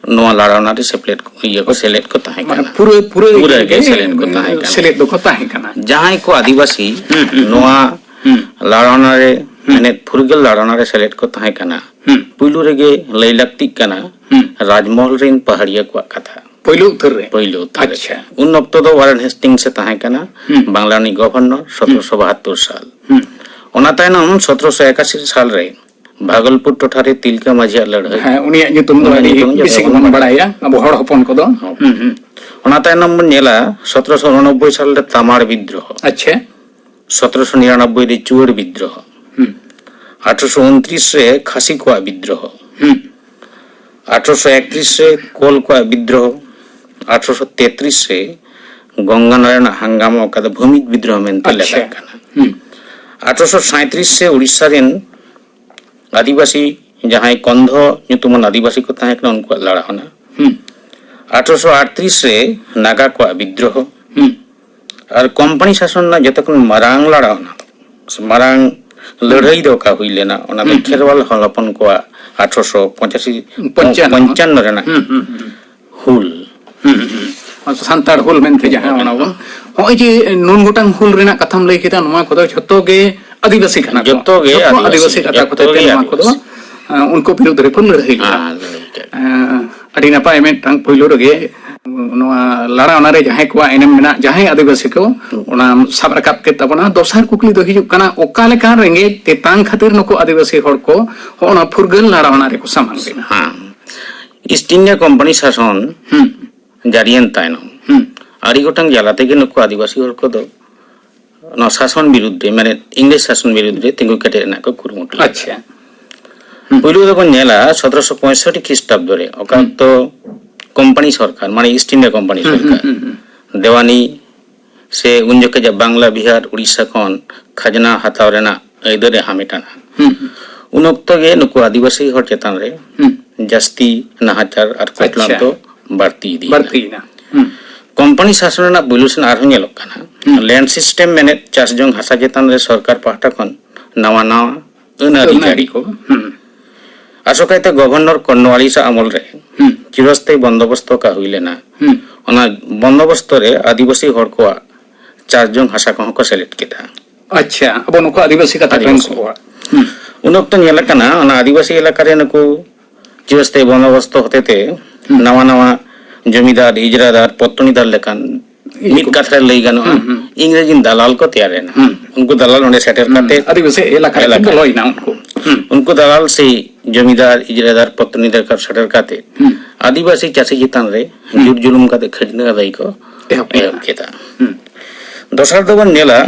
ᱱᱚᱣᱟ ᱞᱟᱲᱟᱣᱱᱟ ᱨᱮ ᱥᱮᱯᱞᱮᱫ ᱠᱚ, ᱤᱭᱟᱹ ᱠᱚ ᱥᱮᱞᱮᱫ ᱠᱚ ᱛᱟᱦᱮᱸ ᱢᱟᱱᱮ ᱠᱟᱱᱟ᱾ ᱯᱩᱨᱟᱹ, ᱯᱩᱨᱟᱹ ᱯᱩᱨᱟᱹ ᱤᱭᱟᱹ ᱜᱮ ᱜᱮ ᱥᱮᱞᱮᱫ ᱠᱚ ᱛᱟᱦᱮᱸ ᱠᱟᱱᱟ᱾ ᱥᱮᱞᱮᱫ ᱫᱚᱠᱚ ᱛᱟᱦᱮᱸ ᱠᱟᱱᱟ᱾ ᱡᱟᱦᱟᱸᱭ ᱠᱚ ᱟᱹᱫᱤᱵᱟᱹᱥᱤ ᱦᱩᱸ, ᱦᱩᱸ, ᱱᱚᱣᱟ ᱦᱩᱸ᱾ ᱞᱟᱲᱟᱣᱱᱟ ᱨᱮ ᱦᱩᱸ᱾ ᱮᱱᱮᱫ ᱯᱷᱩᱨᱜᱟᱹᱞ ᱞᱟᱲᱟᱣᱱᱟ ᱨᱮ ᱥᱮᱞᱮᱫ ᱠᱚ ᱛᱟᱦᱮᱸ ᱠᱟᱱᱟ, ᱦᱩᱸ᱾ ᱯᱩᱭᱞᱩ ᱨᱮᱜᱮ ᱞᱟᱹᱭ ᱞᱟᱹᱠᱛᱤᱜ ᱠᱟᱱᱟ ᱦᱩᱸ᱾ ᱨᱟᱡᱽᱢᱚᱦᱚᱞ ᱨᱮᱱ ᱯᱟᱦᱟᱲᱤᱭᱟᱹ ᱠᱚᱣᱟᱜ ᱠᱟᱛᱷᱟ᱾ ᱯᱳᱭᱞᱳ ᱩᱛᱟᱹᱨ ᱨᱮ᱾ ᱯᱳᱭᱞᱳ ᱩᱛᱟᱹᱨ ᱨᱮ᱾ ᱟᱪᱪᱷᱟ᱾ ᱩᱱ ᱚᱠᱛᱚ ᱫᱚ ᱳᱣᱟᱨᱮᱱ ᱦᱮᱥᱴᱤᱝᱥ ᱮ ᱛᱟᱦᱮᱸ ᱠᱟᱱᱟ, ᱦᱩᱸ᱾ ᱵᱟᱝᱞᱟ ᱨᱤᱱᱤᱡ ᱜᱚᱵᱷᱚᱨᱱᱚᱨ, ᱥᱚᱛᱨᱚᱥᱚ ᱵᱟᱦᱟᱛᱛᱳᱨ ᱥᱟᱞ᱾ ᱦᱩᱸ᱾ ᱚᱱᱟ ᱛᱟᱭᱱᱚᱢ ᱥᱚᱛᱨᱚᱥᱚ ᱮᱠᱟᱥᱤ ᱥᱟᱞ ᱨᱮ ᱵᱷᱟᱜᱚᱞᱯᱩᱨ ᱴᱚᱴᱷᱟ ᱨᱮ ᱛᱤᱞᱠᱟᱹ ᱢᱟᱹᱡᱷᱤᱭᱟᱜ ᱞᱟᱹᱲᱦᱟᱹᱭ᱾ ᱦᱮᱸ, ᱩᱱᱤᱭᱟᱜ ᱧᱩᱛᱩᱢ ᱫᱚ ᱩᱱᱤᱭᱟᱜ ᱟᱹᱰᱤ ᱧᱩᱛᱩᱢ ᱫᱚ ᱵᱮᱥᱤ ᱡᱚᱛᱚ ᱜᱮᱵᱚᱱ ᱵᱚᱱ ᱵᱟᱲᱟᱭᱟ᱾ ᱵᱟᱲᱟᱭᱟ, ᱟᱵᱚ ᱦᱚᱲ ᱦᱚᱯᱚᱱ ᱠᱚᱫᱚ᱾ ᱦᱚᱸ᱾ ᱦᱩᱸ, ᱦᱩᱸ᱾ ᱚᱱᱟ ᱛᱟᱭᱱᱚᱢ ᱵᱚᱱ ᱧᱮᱞᱟ ᱥᱚᱛᱨᱚᱥᱚ ᱩᱱᱚᱱᱚᱵᱵᱳᱭ ᱥᱟᱞ ᱨᱮ ᱛᱟᱢᱟᱲ ᱵᱤᱫᱽᱫᱨᱳᱦᱚ᱾ ᱟᱪᱪᱷᱟ᱾ ᱥᱚᱛᱨᱚᱥᱚ ᱱᱤᱨᱟᱱᱚᱵᱵᱳᱭ ᱨᱮ ᱪᱩᱣᱟᱹᱲ ᱵᱤᱫᱽᱫᱨᱳᱦᱚ᱾ ᱦᱩᱸ᱾ ᱟᱴᱷᱨᱚᱥᱚ ᱩᱱᱛᱨᱤᱥ ᱨᱮ ᱠᱷᱟᱥᱤ ᱠᱚᱣᱟᱜ ᱵᱤᱫᱽᱫᱨᱳᱦᱚ᱾ ᱦᱩᱸ᱾ ᱟᱴᱷᱨᱚᱥᱚ ᱮᱠᱛᱨᱤᱥ ᱨᱮ ᱠᱳᱞ ᱠᱚᱣᱟᱜ ᱵᱤᱫᱽᱫᱨᱳᱦᱚ᱾ ᱟᱴᱷᱨᱚᱥᱚ ᱛᱮᱛᱨᱤᱥ ᱨᱮ ᱜᱚᱝᱜᱟ ᱱᱟᱨᱟᱭᱚᱱᱟᱜ ᱦᱟᱝᱜᱟᱢᱟ, ᱚᱠᱟ ᱫᱚ ᱵᱷᱩᱢᱤᱡ ᱵᱤᱫᱽᱫᱨᱳᱦᱚ ᱢᱮᱱᱛᱮ ᱟᱪᱪᱷᱟ᱾ ᱞᱮᱠᱷᱟᱜ ᱠᱟᱱᱟ᱾ ᱦᱩᱸ᱾ ᱟᱴᱷᱨᱚᱥᱚ ᱥᱟᱸᱭᱛᱨᱤᱥ ᱨᱮ ᱩᱲᱤᱥᱥᱟ ᱨᱮᱱ ᱟᱹᱫᱤᱵᱟᱹᱥᱤ ᱡᱟᱦᱟᱸᱭ ᱠᱚᱱᱫᱷᱚ ᱧᱩᱛᱩᱢᱟᱱ ᱟᱹᱫᱤᱵᱟᱹᱥᱤ ᱠᱚ ᱛᱟᱦᱮᱸ ᱠᱟᱱᱟ, ᱩᱱᱠᱩᱣᱟᱜ ᱞᱟᱲᱟᱣᱱᱟ᱾ ᱦᱩᱸ᱾ ᱟᱴᱷᱨᱚᱥᱚ ᱟᱴᱛᱨᱤᱥ ᱨᱮ ᱱᱟᱜᱟ ᱠᱚᱣᱟᱜ ᱵᱤᱫᱽᱫᱨᱳᱦᱚ᱾ ᱦᱩᱸ᱾ ᱟᱨ ᱠᱳᱢᱯᱟᱱᱤ ᱥᱟᱥᱚᱱ ᱨᱮᱱᱟᱜ ᱡᱚᱛᱚ ᱠᱷᱚᱱ ᱢᱟᱨᱟᱝ ᱞᱟᱲᱟᱣᱱᱟ, ᱥᱮ ᱢᱟᱨᱟᱝ ᱞᱟᱹᱲᱦᱟᱹᱭ ᱫᱚ ᱚᱠᱟ ᱦᱩᱭ ᱞᱮᱱᱟ, ᱚᱱᱟ ᱫᱚ ᱦᱩᱸ, ᱦᱩᱸ᱾ ᱠᱷᱮᱨᱣᱟᱞ ᱦᱚᱲ ᱦᱚᱯᱚᱱ ᱠᱚᱣᱟᱜ ᱟᱴᱷᱨᱚᱥᱚ ᱯᱚᱸᱪᱟᱥᱤ, ᱯᱚᱧᱪᱟᱱᱱᱚ᱾ ᱯᱚᱧᱪᱟᱱᱱᱚ ᱨᱮᱱᱟᱜ ᱦᱩᱸ, ᱦᱩᱸ, ᱦᱩᱸ᱾ ᱦᱩᱞ᱾ ᱦᱩᱸ, ᱦᱩᱸ, ᱦᱩᱸ᱾ ᱥᱟᱱᱛᱟᱲ ᱦᱩᱞ ᱢᱮᱱᱛᱮ ᱡᱟᱦᱟᱸ ᱚᱱᱟ ᱵᱚᱱ, ᱱᱚᱜᱼᱚᱭ ᱡᱮ ᱱᱩᱱ ᱜᱚᱴᱟᱝ ᱦᱩᱞ ᱨᱮᱱᱟᱜ ᱠᱟᱛᱷᱟᱢ ᱞᱟᱹᱭ ᱠᱮᱫᱟ, ᱱᱚᱣᱟ ᱠᱚᱫᱚ ᱡᱷᱚᱛᱚ ᱜᱮ ᱟᱹᱫᱤᱵᱟᱹᱥᱤ ᱠᱟᱱᱟ ᱠᱚ᱾ ᱡᱚᱛᱚ ᱜᱮ ᱡᱚᱛᱚ ᱟᱹᱫᱤᱵᱟᱹᱥᱤ, ᱟᱹᱫᱤᱵᱟᱹᱥᱤ ᱠᱟᱛᱷᱟ ᱡᱚᱛᱚ ᱠᱚᱛᱮ ᱛᱮ ᱜᱮ ᱱᱚᱣᱟ ᱠᱚᱫᱚ, ᱟᱹᱫᱤᱵᱟᱹᱥᱤ᱾ ᱟᱸ, ᱩᱱᱠᱩ ᱵᱤᱨᱩᱫᱽ ᱨᱮᱠᱚ ᱞᱟᱹᱲᱦᱟᱹᱭ ᱞᱮᱫᱟ᱾ ᱦᱮᱸ, ᱞᱟᱹᱲᱦᱟᱹᱭ ᱠᱮᱫ᱾ ᱟᱸ, ᱟᱹᱰᱤ ᱱᱟᱯᱟᱭ, ᱢᱤᱫᱴᱟᱝ ᱯᱳᱭᱞᱳ ᱨᱮᱜᱮ ᱱᱚᱣᱟ ᱞᱟᱲᱟᱣᱱᱟ ᱨᱮ ᱡᱟᱦᱟᱸᱭ ᱠᱚᱣᱟᱜ ᱮᱱᱮᱢ ᱢᱮᱱᱟᱜ, ᱡᱟᱦᱟᱸᱭ ᱟᱹᱫᱤᱵᱟᱹᱥᱤ ᱠᱚ, ᱚᱱᱟ ᱥᱟᱵ ᱨᱟᱠᱟᱵ ᱠᱮᱫ ᱛᱟᱵᱚᱱᱟ᱾ ᱫᱚᱥᱟᱨ ᱠᱩᱠᱞᱤ ᱫᱚ ᱦᱤᱡᱩᱜ ᱠᱟᱱᱟ, ᱚᱠᱟ ᱞᱮᱠᱟᱱ ᱨᱮᱸᱜᱮᱡ ᱛᱮᱛᱟᱝ ᱠᱷᱟᱹᱛᱤᱨ ᱱᱩᱠᱩ ᱟᱹᱫᱤᱵᱟᱹᱥᱤ ᱦᱚᱲ ᱠᱚ ᱦᱚᱸᱜᱼᱚ ᱱᱚᱣᱟ ᱯᱷᱩᱨᱜᱟᱹᱞ ᱞᱟᱲᱟᱣᱱᱟ ᱨᱮᱠᱚ ᱥᱟᱢᱟᱝ ᱞᱮᱱᱟ? ᱦᱮᱸ᱾ ᱤᱥᱴ ᱤᱱᱰᱤᱭᱟ ᱠᱳᱢᱯᱟᱱᱤ ᱥᱟᱥᱚᱱ ᱦᱩᱸ᱾ ᱡᱟᱹᱨᱤᱭᱮᱱ ᱛᱟᱭᱱᱚᱢ, ᱦᱩᱸ᱾ ᱟᱹᱰᱤ ᱜᱚᱴᱟᱝ ᱡᱟᱞᱟ ᱛᱮᱜᱮ ᱱᱩᱠᱩ ᱟᱹᱫᱤᱵᱟᱹᱥᱤ ᱦᱚᱲ ᱠᱚᱫᱚ ᱱᱚᱣᱟ ᱥᱟᱥᱚᱱ ᱵᱤᱨᱩᱫᱽ ᱨᱮ, ᱢᱟᱱᱮ ᱤᱝᱨᱮᱡᱽ ᱥᱟᱥᱚᱱ ᱵᱤᱨᱩᱫᱽ ᱨᱮ ᱛᱤᱸᱜᱩ ᱠᱮᱴᱮᱡ ᱨᱮᱱᱟᱜ ᱠᱚ ᱠᱩᱨᱩᱢᱩᱴᱩ ᱞᱮᱫᱟ᱾ ᱟᱪᱪᱷᱟ᱾ ᱦᱩᱸ᱾ ᱯᱩᱭᱞᱩ ᱫᱚᱵᱚᱱ ᱧᱮᱞᱟ ᱥᱚᱛᱨᱚᱥᱚ ᱯᱚᱸᱭᱥᱚᱴᱴᱤ ᱠᱷᱨᱤᱥᱴᱟᱵᱫᱚ ᱨᱮ, ᱚᱠᱟ ᱦᱩᱸ᱾ ᱚᱠᱛᱚ ᱠᱳᱢᱯᱟᱱᱤ ᱥᱚᱨᱠᱟᱨ, ᱢᱟᱱᱮ ᱤᱥᱴ ᱤᱱᱰᱤᱭᱟ ᱠᱳᱢᱯᱟᱱᱤ ᱦᱩᱸ, ᱦᱩᱸ, ᱥᱚᱨᱠᱟᱨ, ᱦᱩᱸ, ᱦᱩᱸ᱾ ᱫᱮᱣᱟᱱᱤ ᱥᱮ ᱩᱱ ᱡᱚᱠᱷᱮᱡᱟᱜ ᱵᱟᱝᱞᱟ, ᱵᱤᱦᱟᱨ, ᱩᱲᱤᱥᱥᱟ ᱠᱷᱚᱱ ᱠᱷᱟᱡᱽᱱᱟ ᱦᱟᱛᱟᱣ ᱨᱮᱱᱟᱜ ᱟᱹᱭᱫᱟᱹᱨ ᱮ ᱦᱟᱢᱮᱴ ᱟᱱᱟ᱾ ᱦᱩᱸ, ᱦᱩᱸ᱾ ᱩᱱ ᱚᱠᱛᱚ ᱜᱮ ᱱᱩᱠᱩ ᱟᱹᱫᱤᱵᱟᱹᱥᱤ ᱦᱚᱲ ᱪᱮᱛᱟᱱ ᱨᱮ ᱦᱩᱸ᱾ ᱡᱟᱹᱥᱛᱤ ᱱᱟᱦᱟᱪᱟᱨ ᱟᱨ ᱠᱚᱴᱞᱟᱱ ᱟᱪᱪᱷᱟ᱾ ᱫᱚ ᱵᱟᱹᱲᱛᱤ ᱤᱫᱤᱭᱮᱱᱟ᱾ ᱵᱟᱹᱲᱛᱤᱭᱮᱱᱟ᱾ ᱦᱩᱸ᱾ ᱠᱳᱢᱯᱟᱱᱤ ᱥᱟᱥᱚᱱ ᱨᱮᱱᱟᱜ ᱯᱩᱭᱞᱩ ᱥᱮᱱ ᱟᱨᱦᱚᱸ ᱧᱮᱞᱚᱜ ᱠᱟᱱᱟ᱾ ᱦᱩᱸ᱾ ᱞᱮᱱᱰ ᱥᱤᱥᱴᱮᱢ ᱢᱮᱱᱮᱫ ᱪᱟᱥ ᱡᱚᱝ ᱦᱟᱥᱟ ᱪᱮᱛᱟᱱ ᱨᱮ ᱥᱚᱨᱠᱟᱨ ᱯᱟᱦᱴᱟ ᱠᱷᱚᱱ ᱱᱟᱣᱟ ᱱᱟᱣᱟ ᱟᱹᱱ ᱟᱹᱨᱤ ᱟᱹᱱ ᱟᱹᱨᱤ ᱡᱟᱹᱨᱤ᱾ ᱠᱚ᱾ ᱦᱩᱸ᱾ ᱟᱥᱚᱠᱟᱭᱛᱮ ᱜᱚᱵᱷᱚᱨᱱᱚᱨ ᱠᱚᱨᱱᱣᱟᱞᱤᱥ ᱟᱜ ᱟᱢᱚᱞ ᱨᱮ ᱦᱩᱸ᱾ ᱪᱤᱨᱚᱥᱛᱷᱟᱭᱤ ᱵᱚᱱᱫᱳᱵᱚᱥᱛᱚ ᱚᱠᱟ ᱦᱩᱭ ᱞᱮᱱᱟ, ᱦᱩᱸ᱾ ᱚᱱᱟ ᱵᱚᱱᱫᱳᱵᱚᱥᱛᱚ ᱨᱮ ᱟᱹᱫᱤᱵᱟᱹᱥᱤ ᱦᱚᱲ ᱠᱚᱣᱟᱜ ᱪᱟᱥ ᱡᱚᱝ ᱦᱟᱥᱟ ᱠᱚᱦᱚᱸ ᱠᱚ ᱥᱮᱞᱮᱫ ᱠᱮᱫᱟ᱾ ᱟᱪᱪᱷᱟ, ᱟᱵᱚ ᱱᱩᱠᱩ ᱟᱹᱫᱤᱵᱟᱹᱥᱤ ᱠᱟᱛᱷᱟ ᱠᱟᱱ ᱟᱹᱫᱤᱵᱟᱹᱥᱤ᱾ ᱠᱚᱣᱟᱜ᱾ ᱦᱩᱸ᱾ ᱩᱱ ᱚᱠᱛᱚ ᱧᱮᱞ ᱟᱠᱟᱱᱟ, ᱚᱱᱟ ᱟᱹᱫᱤᱵᱟᱹᱥᱤ ᱮᱞᱟᱠᱟ ᱨᱮ ᱱᱩᱠᱩ ᱪᱤᱨᱚᱥᱛᱷᱟᱭᱤ ᱵᱚᱱᱫᱳᱵᱚᱥᱛᱚ ᱦᱚᱛᱮᱛᱮ ᱦᱩᱸ᱾ ᱱᱟᱣᱟ ᱱᱟᱣᱟ ᱡᱚᱢᱤᱫᱟᱨ, ᱤᱡᱽᱨᱟᱫᱟᱨ, ᱯᱚᱛᱛᱚᱱᱤᱫᱟᱨ ᱞᱮᱠᱟᱱ ᱢᱤᱫ ᱠᱟᱛᱷᱟ ᱨᱮ ᱞᱟᱹᱭ ᱜᱟᱱᱚᱜᱼᱟ, ᱤᱝᱨᱮᱡᱤᱱ ᱫᱟᱞᱟᱞ ᱠᱚ ᱛᱮᱭᱟᱨ ᱮᱱᱟ᱾ ᱩᱱᱠᱩ ᱫᱟᱞᱟᱞ ᱚᱸᱰᱮ ᱥᱮᱴᱮᱨ ᱠᱟᱛᱮ ᱟᱹᱫᱤᱵᱟᱹᱥᱤ ᱮᱞᱟᱠᱟ ᱨᱮ ᱮᱞᱟᱠᱟ ᱵᱚᱞᱚᱭᱮᱱᱟ ᱩᱱᱠᱩ᱾ ᱩᱱᱠᱩ ᱫᱟᱞᱟᱞ ᱥᱮ ᱡᱚᱢᱤᱫᱟᱨ, ᱤᱡᱽᱨᱟᱫᱟᱨ, ᱯᱚᱛᱛᱚᱱᱤᱫᱟᱨ ᱠᱚ ᱥᱮᱴᱮᱨ ᱠᱟᱛᱮ ᱟᱹᱫᱤᱵᱟᱹᱥᱤ ᱪᱟᱹᱥᱤ ᱪᱮᱛᱟᱱ ᱨᱮ ᱡᱩᱨ ᱡᱩᱞᱩᱢ ᱠᱟᱛᱮ ᱠᱷᱟᱡᱽᱱᱟ ᱟᱹᱫᱟᱹᱭ ᱠᱚ ᱮᱦᱚᱵ ᱮᱦᱚᱵ ᱠᱮᱫᱟ᱾ ᱠᱮᱫᱟ᱾ ᱫᱚᱥᱟᱨ ᱫᱚᱵᱚᱱ ᱧᱮᱞᱟ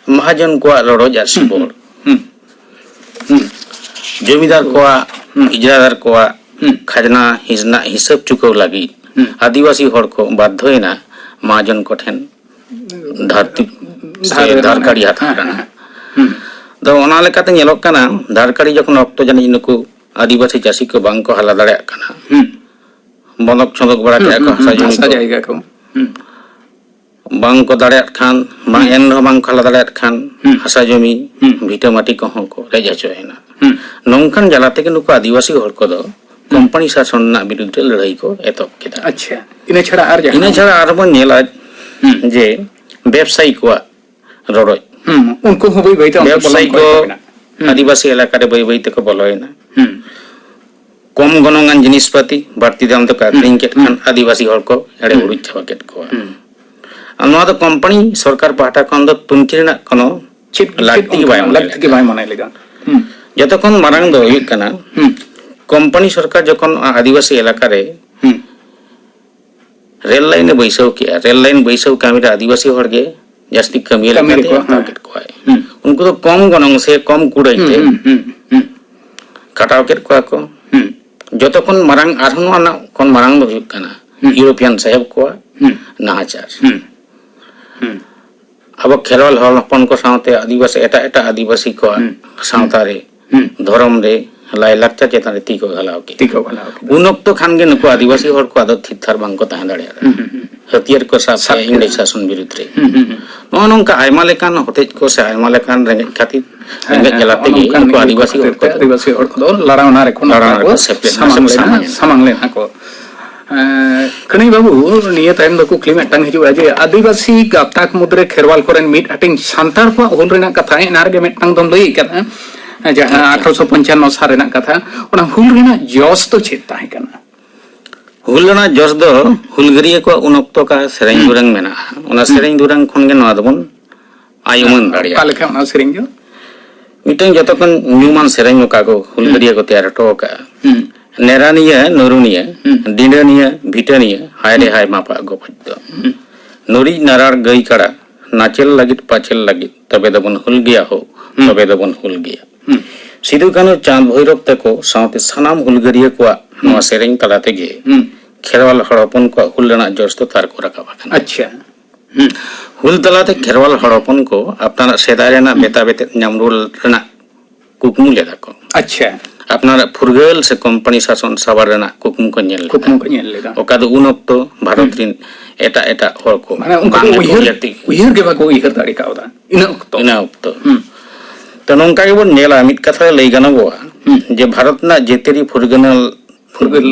ᱢᱟᱦᱟᱡᱚᱱ ᱠᱚᱣᱟᱜ ᱨᱚᱰᱚᱡ ᱟᱨ ᱥᱤᱵᱚᱲ᱾ ᱦᱩᱸ᱾ ᱦᱩᱸ᱾ ᱡᱚᱢᱤᱫᱟᱨ ᱠᱚᱣᱟᱜ, ᱦᱩᱸ᱾ ᱤᱡᱽᱨᱟᱫᱟᱨ ᱠᱚᱣᱟᱜ ᱦᱩᱸ᱾ ᱠᱷᱟᱡᱽᱱᱟ ᱦᱤᱡᱽᱱᱟᱜ ᱦᱤᱥᱟᱹᱵ ᱪᱩᱠᱟᱹᱣ ᱞᱟᱹᱜᱤᱫ ᱦᱩᱸ᱾ ᱟᱹᱫᱤᱵᱟᱹᱥᱤ ᱦᱚᱲ ᱠᱚ ᱵᱟᱫᱽᱫᱷᱚᱭᱮᱱᱟ ᱢᱟᱦᱟᱡᱚᱱ ᱠᱚᱴᱷᱮᱱ ᱫᱷᱟᱹᱨᱛᱤ ᱥᱮ ᱫᱷᱟᱨ ᱫᱷᱟᱨ ᱠᱟᱹᱲᱤ ᱦᱟᱛᱟᱣ ᱦᱮᱸ, ᱨᱮᱱᱟᱜ᱾ ᱦᱮᱸ, ᱦᱮᱸ᱾ ᱦᱩᱸ᱾ ᱫᱚ ᱚᱱᱟ ᱞᱮᱠᱟᱛᱮ ᱧᱮᱞᱚᱜ ᱠᱟᱱᱟ, ᱫᱷᱟᱨ ᱠᱟᱹᱲᱤ ᱡᱚᱠᱷᱚᱱ ᱚᱠᱛᱚ ᱡᱟᱹᱱᱤᱡ ᱱᱩᱠᱩ ᱟᱹᱫᱤᱵᱟᱹᱥᱤ ᱪᱟᱹᱥᱤ ᱠᱚ ᱵᱟᱝ ᱠᱚ ᱦᱟᱞᱟ ᱫᱟᱲᱮᱭᱟᱜ ᱠᱟᱱᱟ, ᱦᱩᱸ᱾ ᱵᱚᱱᱫᱚᱠ ᱪᱷᱚᱸᱫᱚᱠ ᱵᱟᱲᱟ ᱦᱩᱸ, ᱠᱮᱜᱼᱟ ᱠᱚ ᱦᱩᱸ, ᱦᱟᱥᱟ ᱦᱩᱸ, ᱡᱚᱢᱤ ᱦᱟᱥᱟ ᱠᱚ᱾ ᱡᱟᱭᱜᱟ ᱠᱚ᱾ ᱦᱩᱸ᱾ ᱵᱟᱝ ᱠᱚ ᱫᱟᱲᱮᱭᱟᱜ ᱠᱷᱟᱱ, ᱵᱟᱝ ᱦᱩᱸ᱾ ᱮᱱ ᱨᱮᱦᱚᱸ ᱵᱟᱝ ᱠᱚ ᱦᱟᱞᱟ ᱫᱟᱲᱮᱭᱟᱜ ᱠᱷᱟᱱ, ᱦᱩᱸ᱾ ᱦᱟᱥᱟ ᱡᱚᱢᱤ, ᱦᱩᱸ᱾ ᱵᱷᱤᱴᱟᱹ ᱢᱟᱹᱴᱤ ᱠᱚᱦᱚᱸ ᱠᱚ ᱨᱮᱡ ᱦᱚᱪᱚᱭᱮᱱᱟ᱾ ᱦᱩᱸ᱾ ᱱᱚᱝᱠᱟᱱ ᱡᱟᱞᱟ ᱛᱮᱜᱮ ᱱᱩᱠᱩ ᱟᱹᱫᱤᱵᱟᱹᱥᱤ ᱦᱚᱲ ᱠᱚᱫᱚ ᱦᱩᱸ᱾ ᱠᱳᱢᱯᱟᱱᱤ ᱥᱟᱥᱚᱱ ᱨᱮᱱᱟᱜ ᱵᱤᱨᱩᱫᱽ ᱨᱮ ᱞᱟᱹᱲᱦᱟᱹᱭ ᱠᱚ ᱮᱛᱚᱦᱚᱵ ᱠᱮᱫᱟ᱾ ᱟᱪᱪᱷᱟ, ᱤᱱᱟᱹ ᱪᱷᱟᱲᱟ ᱟᱨ ᱡᱟᱦᱟᱸ ᱤᱱᱟᱹ ᱪᱷᱟᱲᱟ ᱟᱨ ᱵᱚᱱ ᱧᱮᱞᱟ ᱦᱩᱸ᱾ ᱡᱮ ᱵᱮᱵᱽᱥᱟᱭᱤ ᱠᱚᱣᱟᱜ ᱨᱚᱰᱚᱡ᱾ ᱦᱩᱸ, ᱩᱱᱠᱩ ᱦᱚᱸ ᱵᱟᱹᱭ ᱵᱟᱹᱭᱛᱮ ᱚᱸᱰᱮ ᱵᱮᱵᱽᱥᱟᱭᱤ ᱵᱚᱞᱚᱱ ᱠᱚ ᱠᱚ ᱮᱛᱚᱦᱚᱵ ᱮᱱᱟ᱾ ᱦᱩᱸ᱾ ᱟᱹᱫᱤᱵᱟᱹᱥᱤ ᱮᱞᱟᱠᱟ ᱨᱮ ᱵᱟᱹᱭ ᱵᱟᱹᱭ ᱛᱮᱠᱚ ᱵᱚᱞᱚᱭᱮᱱᱟ᱾ ᱦᱩᱸ᱾ ᱠᱚᱢ ᱜᱚᱱᱚᱝᱟᱱ ᱡᱤᱱᱤᱥ ᱯᱟᱹᱛᱤ ᱵᱟᱹᱲᱛᱤ ᱫᱟᱢ ᱛᱮᱠᱚ ᱟᱠᱷᱨᱤᱧ ᱦᱩᱸ, ᱠᱮᱫ ᱦᱩᱸ᱾ ᱠᱷᱟᱱ ᱟᱹᱫᱤᱵᱟᱹᱥᱤ ᱦᱚᱲ ᱠᱚ ᱮᱲᱮ ᱦᱩᱸ᱾ ᱩᱲᱩᱡ ᱪᱟᱵᱟ ᱠᱮᱫ ᱠᱚᱣᱟ᱾ ᱦᱩᱸ᱾ ᱟᱨ ᱱᱚᱣᱟ ᱫᱚ ᱠᱳᱢᱯᱟᱱᱤ ᱥᱚᱨᱠᱟᱨ ᱯᱟᱦᱴᱟ ᱠᱷᱚᱱ ᱫᱚ ᱛᱩᱱᱠᱷᱤ ᱨᱮᱱᱟᱜ ᱠᱳᱱᱳ ᱪᱮᱫ, ᱪᱮᱫ ᱞᱟᱹᱠᱛᱤ ᱜᱮ ᱵᱟᱭ ᱚᱱᱠᱟᱱᱟᱜ ᱢᱚᱱᱮ ᱞᱟᱹᱠᱛᱤ ᱞᱮᱫᱟ᱾ ᱜᱮ ᱵᱟᱭ ᱢᱚᱱᱮ ᱞᱮᱫᱟ᱾ ᱦᱩᱸ᱾ ᱡᱚᱛᱚ ᱠᱷᱚᱱ ᱢᱟᱨᱟᱝ ᱫᱚ ᱦᱩᱭᱩᱜ ᱠᱟᱱᱟ, ᱦᱩᱸ᱾ ᱠᱳᱢᱯᱟᱱᱤ ᱥᱚᱨᱠᱟᱨ ᱡᱚᱠᱷᱚᱱ ᱟᱹᱫᱤᱵᱟᱹᱥᱤ ᱮᱞᱟᱠᱟ ᱨᱮ ᱦᱩᱸ᱾ ᱨᱮᱞ ᱞᱟᱭᱤᱱ ᱮ ᱵᱟᱹᱭᱥᱟᱹᱣ ᱠᱮᱜᱼᱟ᱾ ᱨᱮᱞ ᱞᱟᱭᱤᱱ ᱵᱟᱹᱭᱥᱟᱹᱣ ᱠᱟᱹᱢᱤ ᱨᱮ ᱟᱹᱫᱤᱵᱟᱹᱥᱤ ᱦᱚᱲ ᱜᱮ ᱡᱟᱹᱥᱛᱤ ᱠᱟᱹᱢᱤᱭᱟᱹ ᱠᱟᱹᱢᱤ ᱞᱮᱠᱟᱛᱮ ᱨᱮᱠᱚ, ᱦᱟᱛᱟᱣ ᱦᱮᱸ᱾ ᱠᱮᱫ ᱠᱚᱣᱟᱭ᱾ ᱦᱩᱸ᱾ ᱩᱱᱠᱩ ᱫᱚ ᱠᱚᱢ ᱜᱚᱱᱚᱝ ᱥᱮ ᱠᱚᱢ ᱠᱩᱲᱟᱹᱭ ᱦᱩᱸ, ᱛᱮ ᱦᱩᱸ, ᱦᱩᱸ, ᱦᱩᱸ᱾ ᱠᱷᱟᱴᱟᱣ ᱠᱮᱫ ᱠᱚᱣᱟ ᱠᱚ᱾ ᱦᱩᱸ᱾ ᱡᱚᱛᱚ ᱠᱷᱚᱱ ᱢᱟᱨᱟᱝ, ᱟᱨᱦᱚᱸ ᱱᱚᱣᱟ ᱨᱮᱱᱟᱜ ᱠᱷᱚᱱ ᱢᱟᱨᱟᱝ ᱫᱚ ᱦᱩᱭᱩᱜ ᱠᱟᱱᱟ ᱦᱩᱸ᱾ ᱤᱭᱩᱨᱳᱯᱤᱭᱟᱱ ᱥᱟᱦᱮᱵᱽ ᱠᱚᱣᱟᱜ ᱦᱩᱸ᱾ ᱱᱟᱦᱟᱪᱟᱨ᱾ ᱦᱩᱸ᱾ ᱦᱩᱸ᱾ ᱟᱵᱚ ᱠᱷᱮᱨᱣᱟᱞ ᱦᱚᱲ ᱦᱚᱯᱚᱱ ᱠᱚ ᱥᱟᱶᱛᱮ ᱟᱹᱫᱤᱵᱟᱹᱥᱤ, ᱮᱴᱟᱜ ᱮᱴᱟᱜ ᱟᱹᱫᱤᱵᱟᱹᱥᱤ ᱠᱚᱣᱟᱜ ᱦᱩᱸ᱾ ᱥᱟᱶᱛᱟ ᱨᱮ, ᱦᱩᱸ᱾ ᱫᱷᱚᱨᱚᱢ ᱨᱮ, ᱞᱟᱭᱼᱞᱟᱠᱪᱟᱨ ᱪᱮᱛᱟᱱ ᱨᱮ ᱛᱤ ᱠᱚ ᱜᱷᱟᱞᱟᱣ ᱠᱮᱫᱟ᱾ ᱛᱤ ᱠᱚ ᱜᱷᱟᱞᱟᱣ ᱠᱮᱫᱟ᱾ ᱩᱱ ᱚᱠᱛᱚ ᱠᱷᱟᱱ ᱜᱮ ᱱᱩᱠᱩ ᱟᱹᱫᱤᱵᱟᱹᱥᱤ ᱦᱚᱲ ᱠᱚ ᱟᱫᱚ ᱛᱷᱤᱨ ᱛᱷᱟᱨ ᱵᱟᱝ ᱠᱚ ᱛᱟᱦᱮᱸ ᱫᱟᱲᱮᱭᱟᱜᱼᱟ᱾ ᱦᱩᱸ, ᱦᱩᱸ, ᱦᱩᱸ᱾ ᱦᱟᱹᱛᱭᱟᱹᱨ ᱠᱚ ᱥᱟᱵ ᱥᱟᱵ ᱠᱮᱫᱟ ᱤᱝᱨᱮᱡᱽ ᱠᱮᱫᱟ᱾ ᱥᱟᱥᱚᱱ ᱵᱤᱨᱩᱫᱽ ᱨᱮ᱾ ᱦᱩᱸ, ᱦᱩᱸ, ᱦᱩᱸ᱾ ᱱᱚᱜᱼᱚ ᱱᱚᱝᱠᱟ ᱟᱭᱢᱟ ᱞᱮᱠᱟᱱ ᱦᱚᱛᱮᱡ ᱠᱚ ᱥᱮ ᱟᱭᱢᱟ ᱞᱮᱠᱟᱱ ᱨᱮᱸᱜᱮᱡ ᱠᱷᱟᱹᱛᱤᱨ, ᱦᱮᱸ, ᱨᱮᱸᱜᱮᱡ ᱦᱮᱸ, ᱡᱟᱞᱟ ᱱᱚᱜᱼᱚ ᱛᱮᱜᱮ ᱱᱚᱝᱠᱟᱱ ᱱᱩᱠᱩ ᱤᱭᱟᱹ ᱠᱚ ᱟᱹᱫᱤᱵᱟᱹᱥᱤ ᱠᱷᱟᱹᱛᱤᱨ ᱦᱚᱲ ᱛᱮ ᱠᱚᱫᱚ ᱟᱹᱫᱤᱵᱟᱹᱥᱤ ᱦᱚᱲ ᱠᱚᱫᱚ ᱞᱟᱲᱟᱣᱱᱟ ᱨᱮ ᱠᱷᱚᱱ ᱞᱟᱲᱟᱣᱱᱟ ᱠᱚ ᱨᱮᱠᱚ ᱥᱮᱯᱮᱫ ᱞᱮᱱᱟ ᱥᱟᱢᱟᱝ ᱥᱮ ᱞᱮᱱᱟ, ᱥᱟᱢᱟᱝ ᱮᱱᱟ᱾ ᱥᱟᱢᱟᱝ ᱞᱮᱱᱟ ᱠᱚ᱾ ᱮᱸ, ᱠᱟᱹᱱᱟᱹᱭ ᱵᱟᱹᱵᱩ, ᱱᱤᱭᱟᱹ ᱛᱟᱭᱚᱢ ᱫᱚ ᱠᱩᱠᱞᱤ ᱢᱤᱫᱴᱟᱝ ᱦᱤᱡᱩᱜᱼᱟ ᱡᱮ ᱟᱹᱫᱤᱵᱟᱹᱥᱤ ᱜᱟᱛᱟᱠ ᱢᱩᱫᱽᱨᱮ ᱠᱷᱮᱨᱣᱟᱞ ᱠᱚᱨᱮᱱ ᱢᱤᱫ ᱦᱟᱹᱴᱤᱧ ᱥᱟᱱᱛᱟᱲ ᱠᱚᱣᱟᱜ ᱦᱩᱞ ᱨᱮᱱᱟᱜ ᱠᱟᱛᱷᱟ ᱮᱱᱟᱱ ᱨᱮᱜᱮ ᱢᱤᱫᱴᱟᱝ ᱫᱚᱢ ᱞᱟᱹᱭ ᱠᱟᱫᱟ, ᱡᱟᱦᱟᱸ ᱟᱪᱪᱷᱟ᱾ ᱟᱴᱷᱨᱚᱥᱚ ᱯᱚᱧᱪᱟᱱᱱᱚ ᱥᱟᱞ ᱨᱮᱱᱟᱜ ᱠᱟᱛᱷᱟ, ᱚᱱᱟ ᱦᱩᱞ ᱨᱮᱱᱟᱜ ᱡᱚᱥ ᱫᱚ ᱪᱮᱫ ᱛᱟᱦᱮᱸ ᱠᱟᱱᱟ? ᱦᱩᱞ ᱨᱮᱱᱟᱜ ᱡᱚᱥ ᱫᱚ ᱦᱩᱞᱜᱟᱹᱨᱤᱭᱟᱹ ᱠᱚᱣᱟᱜ ᱩᱱ ᱚᱠᱛᱚ ᱚᱠᱟ ᱥᱮᱨᱮᱧ ᱦᱩᱸ᱾ ᱫᱩᱨᱟᱹᱝ ᱢᱮᱱᱟᱜᱼᱟ, ᱚᱱᱟ ᱦᱩᱸ᱾ ᱥᱮᱨᱮᱧ ᱫᱩᱨᱟᱹᱝ ᱠᱷᱚᱱ ᱜᱮ ᱱᱚᱣᱟ ᱫᱚᱵᱚᱱ ᱟᱭ ᱩᱢᱟᱹᱱ ᱚᱠᱟ ᱫᱟᱲᱮᱭᱟᱜᱼᱟ᱾ ᱞᱮᱠᱟ ᱚᱱᱟ ᱥᱮᱨᱮᱧ ᱫᱚ? ᱢᱤᱫᱴᱟᱝ ᱡᱚᱛᱚ ᱠᱷᱚᱱ ᱧᱩᱢᱟᱱ ᱥᱮᱨᱮᱧ ᱚᱠᱟ ᱠᱚ ᱦᱩᱞᱜᱟᱹᱨᱤᱭᱟᱹ ᱠᱚ ᱛᱮᱭᱟᱨ ᱦᱚᱴᱚ ᱟᱠᱟᱫᱼᱟ᱾ ᱦᱩᱸ᱾ ᱱᱮᱨᱟᱱᱤᱭᱟᱹ ᱱᱩᱨᱩᱱᱤᱭᱟᱹ, ᱦᱩᱸ᱾ ᱰᱤᱸᱰᱟᱹᱱᱤᱭᱟᱹ ᱵᱷᱤᱴᱟᱹᱱᱤᱭᱟᱹ, ᱦᱟᱭ ᱨᱮ ᱦᱩᱸ᱾ ᱦᱟᱭ ᱢᱟᱯᱟᱜ ᱜᱚᱯᱚᱡ ᱫᱚ᱾ ᱦᱩᱸ᱾ ᱱᱩᱨᱤᱡ ᱱᱟᱨᱟᱲ ᱜᱟᱹᱭ ᱠᱟᱲᱟ, ᱱᱟᱪᱮᱞ ᱞᱟᱹᱜᱤᱫ ᱯᱟᱪᱮᱞ ᱞᱟᱹᱜᱤᱫ, ᱛᱚᱵᱮ ᱫᱚᱵᱚᱱ ᱦᱩᱞ ᱜᱮᱭᱟ ᱦᱳ, ᱦᱩᱸ᱾ ᱛᱚᱵᱮ ᱫᱚᱵᱚᱱ ᱦᱩᱞ ᱜᱮᱭᱟ᱾ ᱦᱩᱸ᱾ ᱥᱤᱫᱩ ᱠᱟᱹᱱᱦᱩ ᱪᱟᱸᱫᱽ ᱵᱷᱳᱭᱨᱚᱵ ᱛᱮᱠᱚ ᱥᱟᱶᱛᱮ ᱥᱟᱱᱟᱢ ᱦᱩᱞᱜᱟᱹᱨᱤᱭᱟᱹ ᱠᱚᱣᱟᱜ ᱱᱚᱣᱟ ᱦᱩᱸ᱾ ᱥᱮᱨᱮᱧ ᱛᱟᱞᱟ ᱛᱮᱜᱮ ᱦᱩᱸ᱾ ᱠᱷᱮᱨᱣᱟᱞ ᱦᱚᱲ ᱦᱚᱯᱚᱱ ᱠᱚᱣᱟᱜ ᱦᱩᱞ ᱨᱮᱱᱟᱜ ᱡᱚᱥ ᱫᱚ ᱛᱟᱨ ᱠᱚ ᱨᱟᱠᱟᱵ ᱟᱠᱟᱱᱟ᱾ ᱟᱪᱪᱷᱟ᱾ ᱦᱩᱸ᱾ ᱦᱩᱞ ᱛᱟᱞᱟᱛᱮ ᱠᱷᱮᱨᱣᱟᱞ ᱦᱚᱲ ᱦᱚᱯᱚᱱ ᱠᱚ ᱟᱯᱱᱟᱨᱟᱜ ᱥᱮᱫᱟᱭ ᱨᱮᱱᱟᱜ ᱦᱩᱸ᱾ ᱵᱮᱛᱟ ᱵᱮᱛᱮᱫ ᱧᱟᱢ ᱨᱩᱣᱟᱹᱲ ᱨᱮᱱᱟᱜ ᱠᱩᱠᱢᱩ ᱞᱮᱫᱟ ᱠᱚ᱾ ᱟᱪᱪᱷᱟ᱾ ᱟᱯᱱᱟᱨᱟᱜ ᱯᱷᱩᱨᱜᱟᱹᱞ ᱥᱮ ᱠᱳᱢᱯᱟᱱᱤ ᱥᱟᱥᱚᱱ ᱥᱟᱣᱟᱨ ᱨᱮᱱᱟᱜ ᱠᱩᱠᱢᱩ ᱠᱚ ᱧᱮᱞ ᱞᱮᱫᱟ᱾ ᱠᱩᱠᱢᱩ ᱠᱚ ᱧᱮᱞ ᱞᱮᱫᱟ᱾ ᱚᱠᱟ ᱫᱚ ᱩᱱ ᱚᱠᱛᱚ ᱵᱷᱟᱨᱚᱛ ᱦᱩᱸ᱾ ᱨᱤᱱ ᱮᱴᱟᱜ ᱮᱴᱟᱜ ᱦᱚᱲ ᱠᱚ ᱢᱟᱱᱮ ᱩᱱᱠᱩ ᱵᱟᱝ ᱫᱚ ᱜᱮᱠᱚ ᱩᱭᱦᱟᱹᱨ, ᱩᱭᱦᱟᱹᱨ ᱛᱤ-, ᱩᱭᱦᱟᱹᱨ ᱜᱮ ᱵᱟᱠᱚ ᱩᱭᱦᱟᱹᱨ ᱫᱟᱲᱮ ᱠᱟᱣᱫᱟ ᱤᱱᱟᱹ ᱚᱠᱛᱚ᱾ ᱤᱱᱟᱹ ᱚᱠᱛᱚ᱾ ᱦᱩᱸ᱾ ᱛᱚ, ᱱᱚᱝᱠᱟ ᱜᱮᱵᱚᱱ ᱧᱮᱞᱟ, ᱢᱤᱫ ᱠᱟᱛᱷᱟ ᱨᱮ ᱞᱟᱹᱭ ᱜᱟᱱᱚᱜᱚᱜᱼᱟ ᱦᱩᱸ᱾ ᱡᱮ ᱵᱷᱟᱨᱚᱛ ᱨᱮᱱᱟᱜ ᱡᱟᱹᱛᱤᱭᱟᱹᱨᱤ ᱯᱷᱩᱨᱜᱟᱹᱞ, ᱯᱷᱩᱨᱜᱟᱹᱞ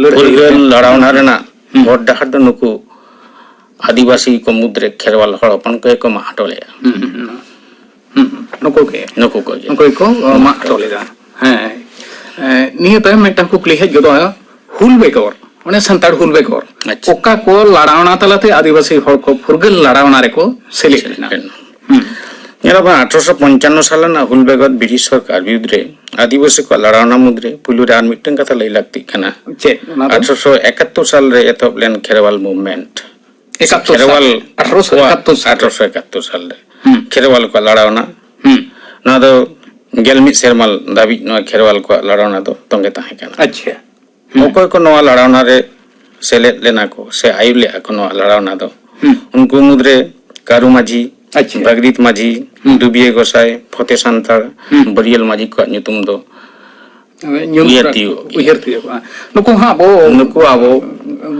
ᱞᱟᱹᱲᱦᱟᱹᱭ ᱯᱷᱩᱨᱜᱟᱹᱞ ᱨᱮ᱾ ᱞᱟᱲᱟᱣᱱᱟ ᱦᱩᱸ᱾ ᱨᱮᱱᱟᱜ ᱦᱩᱸ᱾ ᱦᱚᱨ ᱰᱟᱦᱟᱨ ᱫᱚ ᱱᱩᱠᱩ ᱟᱹᱫᱤᱵᱟᱹᱥᱤ ᱠᱚ ᱢᱩᱫᱽᱨᱮ ᱠᱷᱮᱨᱣᱟᱞ ᱦᱚᱲ ᱦᱚᱯᱚᱱ ᱠᱚᱜᱮ ᱠᱚ ᱢᱟᱜ ᱦᱚᱴᱚ ᱞᱮᱫᱼᱟ᱾ ᱦᱩᱸ, ᱦᱩᱸ, ᱦᱩᱸ᱾ ᱦᱩᱸ, ᱦᱩᱸ᱾ ᱱᱩᱠᱩ ᱜᱮ᱾ ᱱᱩᱠᱩ ᱠᱚᱜᱮ᱾ ᱱᱩᱠᱩ ᱜᱮᱠᱚ, ᱚ, ᱢᱟᱜ ᱦᱚᱴᱚ ᱞᱮᱫᱟ᱾ ᱦᱮᱸ᱾ ᱮ, ᱱᱤᱭᱟᱹ ᱛᱟᱭᱚᱢ ᱢᱤᱫᱴᱟᱝ ᱠᱩᱠᱞᱤ ᱦᱮᱡ ᱜᱚᱫᱚᱜᱼᱟ, ᱦᱩᱞ ᱵᱮᱜᱚᱨ, ᱚᱱᱮ ᱥᱟᱱᱛᱟᱲ ᱦᱩᱞ ᱵᱮᱜᱚᱨ, ᱟᱪᱪᱷᱟ᱾ ᱚᱠᱟ ᱠᱚ ᱞᱟᱲᱟᱣᱱᱟ ᱛᱟᱞᱟᱛᱮ ᱟᱹᱫᱤᱵᱟᱹᱥᱤ ᱦᱚᱲ ᱠᱚ ᱯᱷᱩᱨᱜᱟᱹᱞ ᱞᱟᱲᱟᱣᱱᱟ ᱨᱮᱠᱚ ᱥᱮᱞᱮᱫ ᱞᱮᱱᱟ? ᱥᱮᱞᱮᱫ ᱞᱮᱱᱟ᱾ ᱦᱩᱸ᱾ ᱧᱮᱞᱚᱜ ᱠᱟᱱᱟ, ᱟᱴᱷᱨᱚᱥᱚ ᱯᱚᱧᱪᱟᱱᱱᱚ ᱥᱟᱞ ᱨᱮᱱᱟᱜ ᱦᱩᱞ ᱵᱮᱜᱚᱨ ᱵᱨᱤᱴᱤᱥ ᱥᱚᱨᱠᱟᱨ ᱵᱤᱨᱩᱫᱽ ᱨᱮ ᱟᱹᱫᱤᱵᱟᱹᱥᱤ ᱠᱚᱣᱟᱜ ᱞᱟᱲᱟᱣᱱᱟ ᱢᱩᱫᱽᱨᱮ ᱯᱩᱭᱞᱩ ᱨᱮ ᱟᱨ ᱢᱤᱫᱴᱟᱝ ᱠᱟᱛᱷᱟ ᱞᱟᱹᱭ ᱞᱟᱹᱠᱛᱤᱜ ᱠᱟᱱᱟ᱾ ᱪᱮᱫ ᱚᱱᱟ ᱫᱚ? ᱟᱴᱷᱨᱚᱥᱚ ᱮᱠᱟᱛᱛᱳᱨ ᱥᱟᱞ ᱨᱮ ᱮᱛᱚᱦᱚᱵ ᱞᱮᱱ ᱠᱷᱮᱨᱣᱟᱞ movement᱾ ᱮᱠᱟᱛᱛᱳᱨ ᱥᱟᱞ ᱠᱷᱮᱨᱣᱟᱞ ᱨᱮ, ᱟᱴᱷᱨᱚᱥᱚ ᱮᱠᱟᱛᱛᱳᱨ ᱥᱟᱞ ᱨᱮ᱾ ᱟᱴᱷᱨᱚᱥᱚ ᱮᱠᱟᱛᱛᱳᱨ ᱥᱟᱞ ᱨᱮ᱾ ᱦᱩᱸ᱾ ᱠᱷᱮᱨᱣᱟᱞ ᱠᱚᱣᱟᱜ ᱞᱟᱲᱟᱣᱱᱟ᱾ ᱦᱩᱸ᱾ ᱱᱚᱣᱟ ᱫᱚ ᱜᱮᱞ ᱢᱤᱫ ᱥᱮᱨᱢᱟ ᱫᱷᱟᱹᱵᱤᱡ ᱱᱚᱣᱟ ᱠᱷᱮᱨᱣᱟᱞ ᱠᱚᱣᱟᱜ ᱞᱟᱲᱟᱣᱱᱟ ᱫᱚ ᱛᱚᱸᱜᱮ ᱛᱟᱦᱮᱸ ᱠᱟᱱᱟ᱾ ᱟᱪᱪᱷᱟ᱾ ᱦᱩᱸ᱾ ᱚᱠᱚᱭ ᱠᱚ ᱱᱚᱣᱟ ᱞᱟᱲᱟᱣᱱᱟ ᱨᱮ ᱥᱮᱞᱮᱫ ᱞᱮᱱᱟ ᱠᱚ ᱥᱮ ᱟᱹᱭᱩᱨ ᱞᱮᱫᱼᱟ ᱠᱚ ᱱᱚᱣᱟ ᱞᱟᱲᱟᱣᱱᱟ ᱫᱚ? ᱦᱩᱸ᱾ ᱩᱱᱠᱩ ᱢᱩᱫᱽᱨᱮ ᱠᱟᱹᱨᱩ ᱢᱟᱹᱡᱷᱤ, ᱟᱪᱪᱷᱟ᱾ ᱵᱟᱜᱽᱨᱤᱛ ᱢᱟᱹᱡᱷᱤ, ᱦᱩᱸ᱾ ᱰᱩᱵᱤᱭᱟᱹ ᱜᱚᱸᱥᱟᱭ, ᱯᱷᱚᱛᱮ ᱥᱟᱱᱛᱟᱲ, ᱦᱩᱸ᱾ ᱵᱟᱹᱨᱤᱭᱟᱹᱞ ᱢᱟᱹᱡᱷᱤ ᱠᱚᱣᱟᱜ ᱧᱩᱛᱩᱢ ᱫᱚ ᱧᱩᱢ ᱩᱭᱦᱟᱹᱨ ᱠᱚᱨᱟ-, ᱛᱤᱭᱳᱜ ᱜᱮᱭᱟ᱾ ᱩᱭᱦᱟᱹᱨ ᱛᱤᱭᱳᱜ, ᱦᱮᱸ᱾ ᱱᱩᱠᱩ ᱦᱚᱸ ᱟᱵᱚ ᱱᱩᱠᱩ ᱟᱵᱚ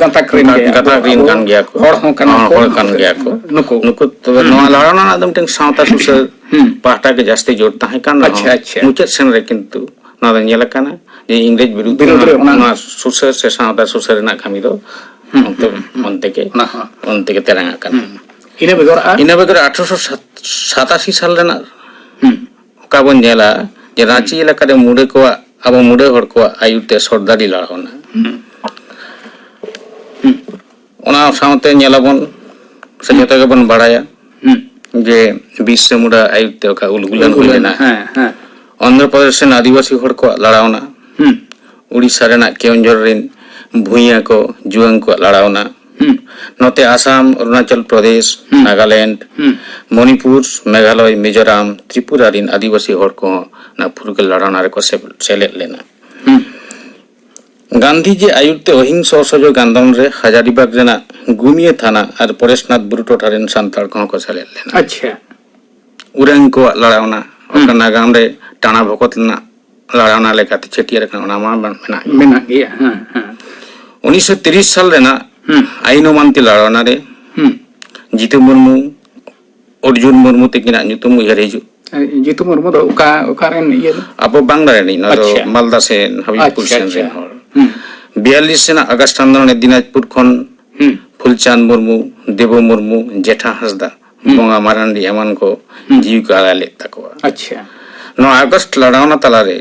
ᱜᱟᱛᱟᱠ ᱨᱮᱱ ᱜᱟ-, ᱜᱮ, ᱜᱟᱛᱟᱠ ᱟᱵᱚ, ᱨᱮᱱ ᱟᱵᱚ ᱠᱟᱱ ᱜᱮᱭᱟ ᱠᱚ᱾ ᱦᱚᱲ ᱦᱚᱸ ᱠᱟᱱᱟ ᱦᱚᱸ, ᱠᱚ᱾ ᱦᱚᱲ ᱠᱟᱱ ᱜᱮᱭᱟ ᱠᱚ᱾ ᱱᱩᱠᱩ᱾ ᱱᱩᱠᱩ, ᱛᱚᱵᱮ ᱦᱩᱸ᱾ ᱱᱚᱣᱟ ᱞᱟᱲᱟᱣᱱᱟ ᱨᱮᱱᱟᱜ ᱫᱚ ᱢᱤᱫᱴᱟᱝ ᱥᱟᱶᱛᱟ ᱥᱩᱥᱟᱹᱨ ᱦᱩᱸ᱾ ᱯᱟᱦᱴᱟ ᱜᱮ ᱡᱟᱹᱥᱛᱤ ᱡᱳᱨ ᱛᱟᱦᱮᱸ ᱠᱟᱱ ᱨᱮᱦᱚᱸ, ᱟᱪᱪᱷᱟ, ᱟᱪᱪᱷᱟ᱾ ᱢᱩᱪᱟᱹᱫ ᱥᱮᱱ ᱨᱮ ᱠᱤᱱᱛᱩ ᱱᱚᱣᱟ ᱫᱚ ᱧᱮᱞ ᱟᱠᱟᱱᱟ ᱡᱮ ᱤᱝᱨᱮᱡᱽ ᱵᱤᱨᱩᱫᱽ ᱵᱤᱨᱩᱫᱽ ᱨᱮ ᱨᱮᱱᱟᱜ ᱚᱱᱟ ᱱᱚᱣᱟ ᱥᱩᱥᱟᱹᱨ ᱥᱮ ᱥᱟᱶᱛᱟ ᱥᱩᱥᱟᱹᱨ ᱨᱮᱱᱟᱜ ᱠᱟᱹᱢᱤ ᱫᱚ ᱦᱩᱸ, ᱚᱱᱛᱮ, ᱦᱩᱸ, ᱦᱩᱸ᱾ ᱚᱱᱛᱮ ᱜᱮ, ᱚᱱᱟ ᱦᱚᱸ᱾ ᱚᱱᱛᱮ ᱜᱮ ᱛᱮᱨᱟᱝ ᱟᱠᱟᱱᱟ᱾ ᱦᱩᱸ᱾ ᱤᱱᱟᱹ ᱵᱮᱜᱚᱨ ᱟᱨ? ᱤᱱᱟᱹ ᱵᱮᱜᱚᱨ ᱟᱴᱷᱨᱚᱥᱚ ᱥᱟᱛᱟᱥᱤ ᱥᱟᱞ ᱨᱮᱱᱟᱜ ᱦᱩᱸ᱾ ᱚᱠᱟ ᱵᱚᱱ ᱧᱮᱞᱟ ᱡᱮ ᱨᱟᱸᱪᱤ ᱦᱩᱸ᱾ ᱮᱞᱟᱠᱟ ᱨᱮ ᱢᱩᱰᱟᱹ ᱠᱚᱣᱟᱜ, ᱟᱵᱚ ᱢᱩᱰᱟᱹ ᱦᱚᱲ ᱠᱚᱣᱟᱜ ᱟᱹᱭᱩᱨ ᱛᱮ ᱥᱚᱨᱫᱟᱨᱤ ᱞᱟᱲᱟᱣᱱᱟ᱾ ᱦᱩᱸ᱾ ᱚᱱᱟ ᱥᱟᱶᱛᱮ ᱧᱮᱞᱟᱵᱚᱱ, ᱥᱮ ᱡᱚᱛᱚ ᱜᱮᱵᱚᱱ ᱵᱟᱲᱟᱭᱟ, ᱦᱩᱸ᱾ ᱡᱮ ᱵᱤᱨᱥᱟ ᱢᱩᱱᱰᱟ ᱟᱭᱩᱨ ᱛᱮ ᱚᱠᱟ ᱩᱞᱜᱩᱞᱟᱱ ᱦᱩᱭ ᱞᱮᱱᱟ᱾ ᱦᱮᱸ, ᱦᱮᱸ᱾ ᱚᱱᱫᱷᱨᱚ ᱯᱨᱚᱫᱮᱥ ᱨᱮᱱ ᱟᱹᱫᱤᱵᱟᱹᱥᱤ ᱦᱚᱲ ᱠᱚᱣᱟᱜ ᱞᱟᱲᱟᱣᱱᱟ᱾ ᱦᱩᱸ᱾ ᱩᱲᱤᱥᱥᱟ ᱨᱮᱱᱟᱜ ᱠᱮᱣᱚᱱᱡᱷᱚᱨ ᱨᱮᱱ ᱵᱷᱩᱭᱟᱹ ᱠᱚ, ᱡᱩᱣᱟᱹᱝ ᱠᱚᱣᱟᱜ ᱞᱟᱲᱟᱣᱱᱟ᱾ ᱦᱩᱸ᱾ ᱱᱚᱛᱮ ᱟᱥᱟᱢ, ᱚᱨᱩᱱᱟᱪᱚᱞ ᱯᱨᱚᱫᱮᱥ, ᱦᱩᱸ᱾ ᱱᱟᱜᱟᱞᱮᱱᱰ, ᱦᱩᱸ᱾ ᱢᱚᱱᱤᱯᱩᱨ, ᱢᱮᱜᱷᱟᱞᱚᱭ, ᱢᱤᱡᱳᱨᱟᱢ, ᱛᱨᱤᱯᱩᱨᱟ ᱨᱮᱱ ᱟᱹᱫᱤᱵᱟᱹᱥᱤ ᱦᱚᱲ ᱠᱚᱦᱚᱸ ᱚᱱᱟ ᱯᱷᱩᱨᱜᱟᱹᱞ ᱞᱟᱲᱟᱣᱱᱟ ᱨᱮᱠᱚ ᱥᱮ-, ᱥᱮᱞᱮᱫ ᱞᱮᱱᱟ᱾ ᱦᱩᱸ᱾ ᱜᱟᱱᱫᱷᱤᱡᱤ ᱟᱭᱩᱨ ᱛᱮ ᱚᱦᱤᱝᱥᱚ ᱚᱥᱚᱦᱚᱡᱳᱜᱽ ᱟᱱᱫᱳᱞᱚᱱ ᱨᱮ ᱦᱟᱡᱟᱨᱤᱵᱟᱜᱽ ᱨᱮᱱᱟᱜ ᱜᱩᱢᱤᱭᱟᱹ ᱛᱷᱟᱱᱟ ᱟᱨ ᱯᱚᱨᱮᱥᱱᱟᱛᱷ ᱵᱩᱨᱩ ᱴᱚᱴᱷᱟ ᱨᱮᱱ ᱥᱟᱱᱛᱟᱲ ᱠᱚᱦᱚᱸ ᱠᱚ ᱥᱮᱞᱮᱫ ᱞᱮᱱᱟ᱾ ᱟᱪᱪᱷᱟ᱾ ᱩᱨᱟᱝ ᱠᱚᱣᱟᱜ ᱞᱟᱲᱟᱣᱱᱟ, ᱦᱩᱸ᱾ ᱚᱠᱟ ᱱᱟᱜᱟᱢ ᱨᱮ ᱴᱟᱬᱟ ᱵᱷᱚᱠᱚᱛ ᱨᱮᱱᱟᱜ ᱞᱟᱲᱟᱣᱱᱟ ᱞᱮᱠᱟᱛᱮ ᱪᱷᱟᱹᱴᱭᱟᱹᱨ ᱟᱠᱟᱱᱟ, ᱚᱱᱟ ᱢᱟ ᱢᱮᱱᱟᱜ ᱜᱮ᱾ ᱢᱮᱱᱟᱜ ᱜᱮᱭᱟ, ᱦᱮᱸ, ᱦᱮᱸ᱾ ᱩᱱᱤᱥᱥᱚ ᱛᱤᱨᱤᱥ ᱥᱟᱞ ᱨᱮᱱᱟᱜ ᱦᱩᱸ᱾ ᱟᱭᱤᱱ ᱚᱢᱟᱱᱛᱤ ᱞᱟᱲᱟᱣᱱᱟ ᱨᱮ ᱦᱩᱸ᱾ ᱡᱤᱛᱩ ᱢᱩᱨᱢᱩ, ᱚᱨᱡᱩᱱ ᱢᱩᱨᱢᱩ ᱛᱟᱹᱠᱤᱱᱟᱜ ᱧᱩᱛᱩᱢ ᱩᱭᱦᱟᱹᱨ ᱦᱤᱡᱩᱜ᱾ ᱮ, ᱡᱤᱛᱩ ᱢᱩᱨᱢᱩ ᱫᱚ ᱚᱠᱟ, ᱚᱠᱟ ᱨᱮᱱ ᱤᱭᱟᱹ ᱫᱚ? ᱟᱵᱚ ᱵᱟᱝᱞᱟ ᱨᱮᱱᱤᱡ, ᱱᱚᱣᱟ ᱫᱚ ᱟᱪᱪᱷᱟ᱾ ᱢᱟᱞᱫᱟ ᱥᱮᱱ ᱦᱟᱵᱤᱵᱯᱩᱨ ᱟᱪᱪᱷᱟ, ᱥᱮᱱ ᱟᱪᱪᱷᱟ᱾ ᱨᱮᱱ ᱦᱚᱲ᱾ ᱦᱩᱸ᱾ ᱵᱤᱭᱟᱞᱞᱤᱥ ᱨᱮᱱᱟᱜ ᱟᱜᱚᱥᱴ ᱟᱱᱫᱳᱞᱚᱱ ᱨᱮ ᱫᱤᱱᱟᱡᱽᱯᱩᱨ ᱠᱷᱚᱱ ᱦᱩᱸ᱾ ᱯᱷᱩᱞᱪᱟᱸᱫᱽ ᱢᱩᱨᱢᱩ, ᱫᱮᱵᱩ ᱢᱩᱨᱢᱩ, ᱡᱮᱴᱷᱟ ᱦᱟᱸᱥᱫᱟ, ᱦᱩᱸ᱾ ᱵᱚᱸᱜᱟ ᱢᱟᱨᱟᱱᱰᱤ ᱮᱢᱟᱱ ᱠᱚ ᱦᱩᱸ᱾ ᱡᱤᱣᱤ ᱠᱚ ᱟᱞᱟᱭ ᱞᱮᱫ ᱛᱟᱠᱚᱣᱟ᱾ ᱟᱪᱪᱷᱟ᱾ ᱱᱚᱣᱟ ᱟᱜᱚᱥᱴ ᱞᱟᱲᱟᱣᱱᱟ ᱛᱟᱞᱟᱨᱮ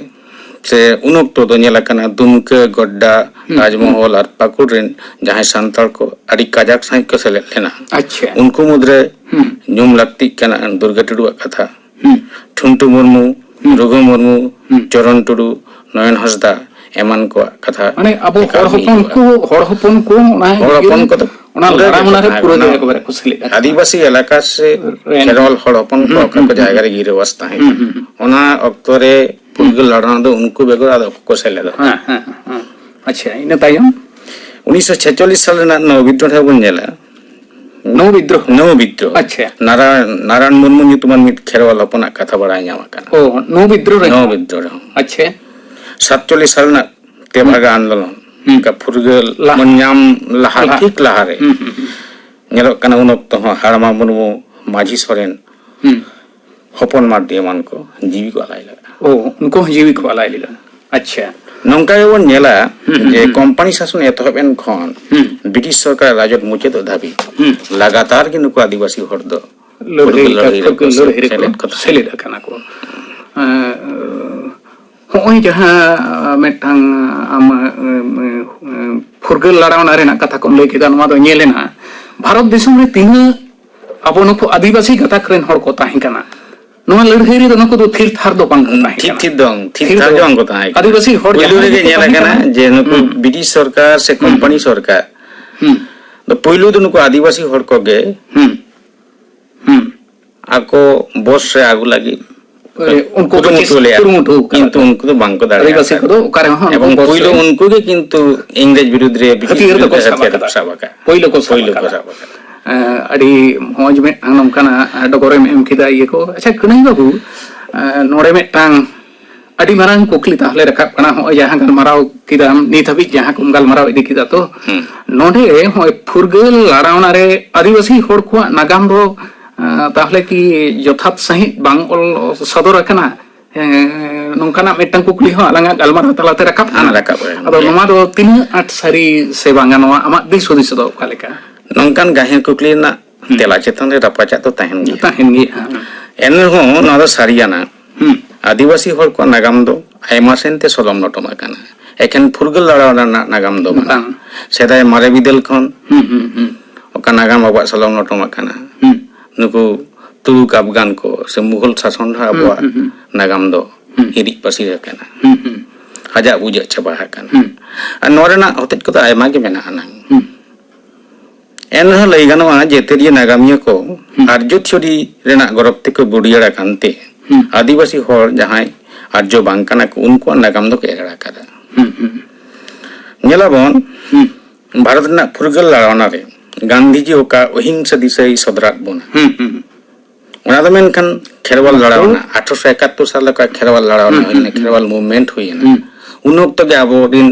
ᱥᱮ ᱩᱱ ᱚᱠᱛᱚ ᱫᱚ ᱧᱮᱞ ᱟᱠᱟᱱᱟ, ᱫᱩᱢᱠᱟᱹ, ᱜᱚᱰᱰᱟ, ᱦᱩᱸ᱾ ᱨᱟᱡᱽᱢᱚᱦᱚᱞ ᱟᱨ ᱯᱟᱹᱠᱩᱲ ᱨᱮᱱ ᱡᱟᱦᱟᱸᱭ ᱥᱟᱱᱛᱟᱲ ᱠᱚ ᱟᱹᱰᱤ ᱠᱟᱡᱟᱠ ᱥᱟᱺᱦᱤᱡ ᱠᱚ ᱥᱮᱞᱮᱫ ᱞᱮᱱᱟ᱾ ᱟᱪᱪᱷᱟ᱾ ᱩᱱᱠᱩ ᱢᱩᱫᱽᱨᱮ ᱦᱩᱸ᱾ ᱧᱩᱢ ᱞᱟᱹᱠᱛᱤᱜ ᱠᱟᱱᱟ ᱫᱩᱨᱜᱟᱹ ᱴᱩᱰᱩᱣᱟᱜ ᱠᱟᱛᱷᱟ᱾ ᱦᱩᱸ᱾ ᱴᱷᱩᱱᱴᱩ ᱢᱩᱨᱢᱩ, ᱦᱩᱸ᱾ ᱨᱚᱜᱷᱩ ᱢᱩᱨᱢᱩ, ᱦᱩᱸ᱾ ᱪᱚᱨᱚᱱ ᱴᱩᱰᱩ, ᱱᱚᱭᱚᱱ ᱦᱟᱸᱥᱫᱟ ᱮᱢᱟᱱ ᱠᱚᱣᱟᱜ ᱠᱟᱛᱷᱟ ᱢᱟᱱᱮ ᱟᱵᱚ ᱮᱠᱟᱞ ᱦᱚᱲ ᱜᱮ ᱦᱚᱯᱚᱱ ᱦᱤᱡᱩᱜᱼᱟ᱾ ᱠᱚ, ᱦᱚᱲ ᱦᱚᱯᱚᱱ ᱠᱚ ᱚᱱᱟ ᱦᱚᱲ ᱤᱭᱟᱹ ᱦᱚᱯᱚᱱ ᱨᱮ, ᱠᱚᱫᱚ ᱚᱱᱟ ᱯᱩᱨᱟᱹ ᱞᱟᱲᱟᱣ ᱜᱮ ᱢᱟᱱᱟ ᱨᱮ ᱛᱟᱦᱮᱸ ᱯᱩᱨᱟᱹ ᱠᱟᱱᱟ᱾ ᱜᱮ ᱮᱠᱵᱟᱨᱮ ᱠᱚ ᱥᱮᱞᱮᱫ ᱟᱠᱟᱱᱟ᱾ ᱟᱹᱫᱤᱵᱟᱹᱥᱤ ᱮᱞᱟᱠᱟ ᱥᱮ ᱨᱮᱱ ᱠᱷᱮᱨᱣᱟᱞ ᱦᱚᱲ ᱦᱚᱯᱚᱱ ᱠᱚ ᱦᱩᱸ, ᱚᱠᱟ ᱦᱩᱸ, ᱠᱚ ᱦᱩᱸ, ᱡᱟᱭᱜᱟ ᱦᱩᱸ᱾ ᱨᱮ ᱜᱤᱨᱟᱹᱵᱟᱥ ᱛᱟᱦᱮᱸ ᱦᱩᱸ, ᱠᱟᱱᱟ, ᱦᱩᱸ, ᱦᱩᱸ᱾ ᱚᱱᱟ ᱚᱠᱛᱚ ᱨᱮ ᱦᱩᱸ᱾ ᱯᱷᱩᱨᱜᱟᱹᱞ ᱞᱟᱲᱟᱣ ᱫᱚ ᱩᱱᱠᱩ ᱵᱮᱜᱚᱨ ᱟᱫᱚ ᱚᱠᱚᱭ ᱠᱚ ᱥᱮᱞᱮᱫᱚᱜ ᱠᱟᱱᱟ? ᱦᱮᱸ, ᱦᱮᱸ, ᱦᱮᱸ᱾ ᱟᱪᱪᱷᱟ, ᱤᱱᱟᱹ ᱛᱟᱭᱚᱢ? ᱩᱱᱤᱥᱥᱚ ᱪᱷᱮᱪᱪᱚᱞᱞᱤᱥ ᱥᱟᱞ ᱨᱮᱱᱟᱜ ᱱᱚᱣᱟ ᱵᱤᱫᱽᱨᱳᱦᱚ ᱵᱚᱱ ᱧᱮᱞᱟ᱾ ᱱᱚᱣ ᱵᱤᱫᱽᱨᱳᱦᱚ? ᱱᱚᱣ ᱵᱤᱫᱽᱨᱳᱦᱚ᱾ ᱟᱪᱪᱷᱟ᱾ ᱱᱟᱨᱟ-, ᱱᱟᱨᱟᱭᱚᱱ ᱢᱩᱨᱢᱩ ᱧᱩᱛᱩᱢᱟᱱ ᱢᱤᱫ ᱠᱷᱮᱨᱣᱟᱞ ᱦᱚᱯᱚᱱᱟᱜ ᱠᱟᱛᱷᱟ ᱵᱟᱲᱟᱭ ᱧᱟᱢ ᱟᱠᱟᱱᱟ᱾ ᱚ, ᱱᱚᱣ ᱵᱤᱫᱽᱨᱳᱦᱚ ᱨᱮ? ᱱᱚᱣ ᱵᱤᱫᱽᱨᱳᱦᱚ ᱨᱮᱦᱚᱸ᱾ ᱟᱪᱪᱷᱟ᱾ ᱥᱟᱛᱪᱚᱞᱞᱤᱥ ᱥᱟᱞ ᱨᱮᱱᱟᱜ ᱛᱮᱵᱟᱜᱟ ᱦᱩᱸ᱾ ᱟᱱᱫᱳᱞᱚᱱ, ᱞᱟᱦᱟ᱾ ᱚᱱᱠᱟ ᱯᱷᱩᱨᱜᱟᱹᱞ ᱞᱟᱦᱟ᱾ ᱵᱚᱱ ᱧᱟᱢ ᱞᱟᱦᱟ, ᱞᱟᱦᱟ᱾ ᱴᱷᱤᱠ ᱞᱟᱦᱟᱨᱮ᱾ ᱦᱩᱸ, ᱦᱩᱸ, ᱦᱩᱸ᱾ ᱧᱮᱞᱚᱜ ᱠᱟᱱᱟ, ᱩᱱ ᱚᱠᱛᱚ ᱦᱚᱸ ᱦᱟᱲᱢᱟ ᱢᱩᱨᱢᱩ, ᱢᱟᱹᱡᱷᱤ ᱥᱚᱨᱮᱱ, ᱦᱩᱸ᱾ ᱦᱚᱯᱚᱱ ᱢᱟᱨᱰᱤ ᱮᱢᱟᱱ ᱠᱚ ᱡᱤᱣᱤ ᱠᱚ ᱟᱞᱟᱭ ᱞᱮᱫᱟ᱾ ᱚ, ᱩᱱᱠᱩ ᱦᱚᱸ ᱡᱤᱣᱤ ᱠᱚ ᱟᱞᱟᱭ ᱞᱮᱫᱟ᱾ ᱟᱪᱪᱷᱟ᱾ ᱱᱚᱝᱠᱟ ᱜᱮᱵᱚᱱ ᱧᱮᱞᱟ ᱦᱩᱸ, ᱦᱩᱸ, ᱡᱮ ᱦᱩᱸ᱾ ᱠᱳᱢᱯᱟᱱᱤ ᱥᱟᱥᱚᱱ ᱮᱛᱚᱦᱚᱵ ᱮᱱ ᱠᱷᱚᱱ ᱦᱩᱸ᱾ ᱵᱨᱤᱴᱤᱥ ᱥᱚᱨᱠᱟᱨ ᱨᱟᱡᱚᱴ ᱢᱩᱪᱟᱹᱫᱚᱜ ᱫᱷᱟᱹᱵᱤᱡ ᱦᱩᱸ᱾ ᱞᱟᱜᱟᱛᱟᱨ ᱜᱮ ᱱᱩᱠᱩ ᱟᱹᱫᱤᱵᱟᱹᱥᱤ ᱦᱚᱲ ᱫᱚ ᱞᱟᱹᱲᱦᱟᱹᱭ ᱯᱷᱩᱨᱜᱟᱹᱞ ᱞᱮᱠᱟ ᱞᱟᱹᱲᱦᱟᱹᱭ ᱨᱮᱠᱚ ᱯᱷᱩᱨᱜᱟᱹᱞ ᱞᱟᱹᱲᱦᱟᱹᱭ ᱨᱮᱠᱚ ᱥᱮᱞᱮᱫ ᱠᱚ ᱛᱟᱦᱮᱸᱫ᱾ ᱥᱮᱞᱮᱫ ᱟᱠᱟᱱᱟ ᱠᱚ᱾ ᱮᱸ, ᱦᱚᱸᱜᱼᱚᱭ ᱡᱟᱦᱟᱸ ᱢᱤᱫᱴᱟᱝ ᱟᱢ, ᱮᱸ, ᱮᱸ, ᱯᱷᱩᱨᱜᱟᱹᱞ ᱞᱟᱲᱟᱣᱱᱟ ᱨᱮᱱᱟᱜ ᱠᱟᱛᱷᱟ ᱠᱚᱢ ᱞᱟᱹᱭ ᱠᱮᱫᱟ, ᱱᱚᱣᱟ ᱫᱚ ᱧᱮᱞ ᱮᱱᱟ ᱵᱷᱟᱨᱚᱛ ᱫᱤᱥᱚᱢ ᱨᱮ ᱛᱤᱱᱟᱹᱜ ᱟᱵᱚ ᱱᱩᱠᱩ ᱟᱹᱫᱤᱵᱟᱹᱥᱤ ᱜᱟᱛᱟᱠ ᱨᱮᱱ ᱦᱚᱲ ᱠᱚ ᱛᱟᱦᱮᱸ ᱠᱟᱱᱟ, ᱱᱚᱣᱟ ᱞᱟᱹᱲᱦᱟᱹᱭ ᱨᱮᱫᱚ ᱱᱩᱠᱩ ᱫᱚ ᱛᱷᱤᱨ ᱛᱷᱟᱨ ᱫᱚ ᱵᱟᱝ ᱠᱚ ᱛᱟᱦᱮᱸ ᱠᱟᱱᱟ᱾ ᱛᱷᱤᱨ ᱫᱚ ᱵᱟᱝ, ᱛᱷᱤᱨ ᱛᱷᱟᱨ ᱫᱚ ᱵᱟᱝ ᱠᱚ ᱛᱟᱦᱮᱸ ᱠᱟᱱᱟ᱾ ᱟᱹᱫᱤᱵᱟᱹᱥᱤ ᱦᱚᱲ ᱯᱳᱭᱞᱳ ᱡᱟᱦᱟᱸᱭ ᱨᱮᱜᱮ ᱜᱮᱠᱚ ᱧᱮᱞ ᱛᱟᱦᱮᱸ ᱟᱠᱟᱱᱟ ᱠᱟᱱᱟ, ᱡᱮ ᱱᱩᱠᱩ ᱦᱩᱸ᱾ ᱵᱨᱤᱴᱤᱥ ᱥᱚᱨᱠᱟᱨ ᱥᱮ ᱦᱩᱸ, ᱠᱳᱢᱯᱟᱱᱤ ᱦᱩᱸ᱾ ᱥᱚᱨᱠᱟᱨ ᱦᱩᱸ᱾ ᱫᱚ ᱯᱳᱭᱞᱳ ᱫᱚ ᱱᱩᱠᱩ ᱟᱹᱫᱤᱵᱟᱹᱥᱤ ᱦᱚᱲ ᱠᱚᱜᱮ ᱦᱩᱸ᱾ ᱦᱩᱸ᱾ ᱟᱠᱚ ᱵᱚᱥ ᱨᱮ ᱟᱹᱜᱩ ᱞᱟᱹᱜᱤᱫ ᱦᱳᱭ, ᱩᱱᱠᱩ ᱠᱚ ᱠᱩᱨᱩᱢᱩᱴᱩ ᱪᱮᱥ-, ᱞᱮᱫᱼᱟ, ᱠᱩᱨᱩᱢᱩᱴᱩ ᱟᱠᱟᱫᱟ ᱠᱤᱱᱛᱩ ᱠᱚ᱾ ᱩᱱᱠᱩ ᱫᱚ ᱵᱟᱝ ᱠᱚ ᱫᱟᱲᱮ ᱟᱹᱫᱤᱵᱟᱹᱥᱤ ᱟᱠᱟᱫᱟ᱾ ᱠᱚᱫᱚ ᱚᱠᱟ ᱨᱮᱦᱚᱸ ᱮᱵᱚᱝ ᱩᱱᱠᱩ ᱵᱚᱥ ᱯᱩᱭᱞᱩ ᱨᱮ ᱩᱱᱠᱩ ᱜᱮ ᱠᱤᱱᱛᱩ ᱤᱝᱨᱮᱡᱽ ᱵᱤᱨᱩᱫᱽ ᱨᱮ, ᱵᱨᱤᱴᱤᱥ ᱦᱟᱹᱛᱭᱟᱹᱨ ᱵᱤᱨᱩᱫᱽ ᱫᱚᱠᱚ ᱨᱮ ᱥᱟᱵ ᱦᱟᱹᱛᱭᱟᱹᱨ ᱟᱠᱟᱫᱟ᱾ ᱠᱚ ᱥᱟᱵ ᱟᱠᱟᱫ᱾ ᱯᱳᱭᱞᱳ ᱠᱚ ᱥᱟᱵ ᱯᱳᱭᱞᱳ ᱠᱚ ᱟᱠᱟᱫᱟ᱾ ᱥᱟᱵ ᱟᱠᱟᱫᱟ᱾ ᱮᱸ, ᱟᱹᱰᱤ ᱢᱚᱡᱽ ᱢᱤᱫᱴᱟᱝ ᱱᱚᱝᱠᱟᱱᱟᱜ ᱰᱚᱜᱚᱨᱮᱢ ᱮᱢ ᱠᱮᱫᱟ ᱤᱭᱟᱹ ᱠᱚ᱾ ᱟᱪᱪᱷᱟ, ᱠᱟᱹᱱᱟᱹᱧ ᱵᱟᱹᱵᱩ, ᱮᱸ, ᱱᱚᱰᱮ ᱢᱤᱫᱴᱟᱝ ᱟᱹᱰᱤ ᱢᱟᱨᱟᱝ ᱠᱩᱠᱞᱤ ᱛᱟᱦᱞᱮ ᱨᱟᱠᱟᱵ ᱠᱟᱱᱟ, ᱦᱚᱸᱜᱼᱚᱭ ᱡᱟᱦᱟᱸ ᱜᱟᱞᱢᱟᱨᱟᱣ ᱠᱮᱫᱟᱢ, ᱱᱤᱛ ᱦᱟᱹᱵᱤᱡ ᱡᱟᱦᱟᱸ ᱠᱚᱢ ᱜᱟᱞᱢᱟᱨᱟᱣ ᱤᱫᱤ ᱠᱮᱫᱟ ᱛᱚ, ᱦᱩᱸ᱾ ᱱᱚᱰᱮ ᱦᱚᱸᱜᱼᱚᱭ ᱯᱷᱩᱨᱜᱟᱹᱞ ᱞᱟᱲᱟᱣᱱᱟ ᱨᱮ ᱟᱹᱫᱤᱵᱟᱹᱥᱤ ᱦᱚᱲ ᱠᱚᱣᱟᱜ ᱱᱟᱜᱟᱢ ᱫᱚ, ᱟᱸ, ᱛᱟᱦᱞᱮ ᱠᱤ ᱡᱚᱛᱷᱟᱛ ᱥᱟᱺᱦᱤᱡ ᱵᱟᱝ ᱚᱞ ᱥᱚᱫᱚᱨ ᱟᱠᱟᱱᱟ? ᱮᱸ, ᱱᱚᱝᱠᱟᱱᱟᱜ ᱢᱤᱫᱴᱟᱝ ᱠᱩᱠᱞᱤ ᱦᱚᱸ ᱟᱞᱟᱝᱟᱜ ᱜᱟᱞᱢᱟᱨᱟᱣ ᱛᱟᱞᱟᱛᱮ ᱨᱟᱠᱟᱵ ᱦᱮᱸ, ᱠᱟᱱᱟ᱾ ᱨᱟᱠᱟᱵ ᱠᱟᱱᱟ᱾ ᱟᱫᱚ ᱱᱚᱣᱟ ᱫᱚ ᱛᱤᱱᱟᱹᱜ ᱟᱸᱴ ᱥᱟᱹᱨᱤ ᱥᱮ ᱵᱟᱝᱟ, ᱱᱚᱣᱟ ᱟᱢᱟᱜ ᱫᱤᱥ ᱦᱩᱫᱤᱥ ᱫᱚ ᱚᱠᱟ ᱞᱮᱠᱟ? ᱱᱚᱝᱠᱟᱱ ᱜᱟᱹᱦᱤᱨ ᱠᱩᱠᱞᱤ ᱨᱮᱱᱟᱜ ᱦᱩᱸ᱾ ᱛᱮᱞᱟ ᱪᱮᱛᱟᱱ ᱨᱮ ᱨᱟᱯᱟᱪᱟᱜ ᱫᱚ ᱛᱟᱦᱮᱱ ᱜᱮᱭᱟ᱾ ᱛᱟᱦᱮᱱ ᱜᱮᱭᱟ, ᱦᱮᱸ᱾ ᱮᱱ ᱨᱮᱦᱚᱸ ᱱᱚᱣᱟ ᱫᱚ ᱥᱟᱹᱨᱤᱭᱟᱱᱟ᱾ ᱦᱩᱸ᱾ ᱟᱹᱫᱤᱵᱟᱹᱥᱤ ᱦᱚᱲ ᱠᱚᱣᱟᱜ ᱱᱟᱜᱟᱢ ᱫᱚ ᱟᱭᱢᱟ ᱥᱮᱱ ᱛᱮ ᱥᱚᱞᱚᱝ ᱞᱚᱴᱚᱢ ᱟᱠᱟᱱᱟ᱾ ᱮᱠᱷᱮᱱ ᱯᱷᱩᱨᱜᱟᱹᱞ ᱞᱟᱲᱟᱣ ᱨᱮᱱᱟᱜ ᱱᱟᱜᱟᱢ ᱫᱚ ᱵᱟᱝ᱾ ᱵᱟᱝ᱾ ᱥᱮᱫᱟᱭ ᱢᱟᱨᱮ ᱵᱤᱫᱟᱹᱞ ᱠᱷᱚᱱ ᱦᱩᱸ, ᱦᱩᱸ, ᱦᱩᱸ᱾ ᱚᱠᱟ ᱱᱟᱜᱟᱢ ᱟᱵᱚᱣᱟᱜ ᱥᱚᱞᱚᱝ ᱞᱚᱴᱚᱢ ᱟᱠᱟᱱᱟ᱾ ᱦᱩᱸ᱾ ᱱᱩᱠᱩ ᱛᱩᱲᱩᱠ ᱟᱯᱷᱜᱟᱱ ᱠᱚ ᱥᱮ ᱢᱩᱜᱷᱚᱞ ᱥᱟᱥᱚᱱ ᱨᱮᱦᱚᱸ ᱦᱩᱸ, ᱟᱵᱚᱣᱟᱜ ᱦᱩᱸ, ᱦᱩᱸ᱾ ᱱᱟᱜᱟᱢ ᱫᱚ ᱦᱩᱸ᱾ ᱦᱤᱨᱤᱡ ᱯᱟᱹᱥᱤᱨ ᱟᱠᱟᱱᱟ᱾ ᱦᱩᱸ, ᱦᱩᱸ᱾ ᱦᱟᱡᱟᱜ ᱵᱩᱡᱟᱹᱜ ᱪᱟᱵᱟ ᱟᱠᱟᱱᱟ᱾ ᱦᱩᱸ᱾ ᱟᱨ ᱱᱚᱣᱟ ᱨᱮᱱᱟᱜ ᱦᱚᱛᱮᱡ ᱠᱚᱫᱚ ᱟᱭᱢᱟ ᱜᱮ ᱢᱮᱱᱟᱜᱼᱟ ᱱᱟᱝ᱾ ᱦᱩᱸ᱾ ᱮᱱᱨᱮᱦᱚᱸ ᱞᱟᱹᱭ ᱜᱟᱱᱚᱜᱼᱟ, ᱡᱟᱹᱛᱤᱭᱟᱹᱨᱤ ᱱᱟᱜᱟᱢᱤᱭᱟᱹ ᱠᱚ ᱦᱩᱸ᱾ ᱟᱨᱡᱚ ᱛᱷᱤᱭᱳᱨᱤ ᱨᱮᱱᱟᱜ ᱜᱚᱨᱚᱵ ᱛᱮᱠᱚ ᱵᱩᱰᱤᱭᱟᱹᱲ ᱟᱠᱟᱱ ᱛᱮ, ᱦᱩᱸ᱾ ᱟᱹᱫᱤᱵᱟᱹᱥᱤ ᱦᱚᱲ ᱡᱟᱦᱟᱸᱭ ᱟᱨᱡᱚ ᱵᱟᱝ ᱠᱟᱱᱟ ᱠᱚ, ᱩᱱᱠᱩᱣᱟᱜ ᱱᱟᱜᱟᱢ ᱫᱚᱠᱚ ᱮᱲᱮ ᱟᱠᱟᱫᱟ᱾ ᱦᱩᱸ, ᱦᱩᱸ᱾ ᱧᱮᱞᱟᱵᱚᱱ, ᱦᱩᱸ᱾ ᱵᱷᱟᱨᱚᱛ ᱨᱮᱱᱟᱜ ᱯᱷᱩᱨᱜᱟᱹᱞ ᱞᱟᱲᱟᱣᱱᱟ ᱨᱮ ᱜᱟᱱᱫᱷᱤᱡᱤ ᱚᱠᱟ ᱚᱦᱤᱝᱥᱟ ᱫᱤᱥᱟᱹᱭ ᱥᱚᱫᱚᱨᱟᱫ ᱵᱚᱱᱟ, ᱦᱩᱸ, ᱦᱩᱸ᱾ ᱚᱱᱟ ᱫᱚ ᱢᱮᱱᱠᱷᱟᱱ ᱠᱷᱮᱨᱣᱟᱞ ᱚᱱᱟ ᱫᱚ ᱞᱟᱲᱟᱣᱱᱟ, ᱟᱴᱷᱨᱚᱥᱚ ᱮᱠᱟᱛᱛᱳᱨ ᱥᱟᱞ ᱞᱮᱠᱟ ᱠᱷᱮᱨᱣᱟᱞ ᱞᱟᱲᱟᱣᱱᱟ ᱦᱩᱸ, ᱦᱩᱭ ᱦᱩᱸ, ᱞᱮᱱᱟ, ᱦᱩᱸ᱾ ᱠᱷᱮᱨᱣᱟᱞ movement ᱦᱩᱭ ᱮᱱᱟ᱾ ᱦᱩᱸ᱾ ᱩᱱ ᱚᱠᱛᱚ ᱜᱮ ᱟᱵᱚᱨᱮᱱ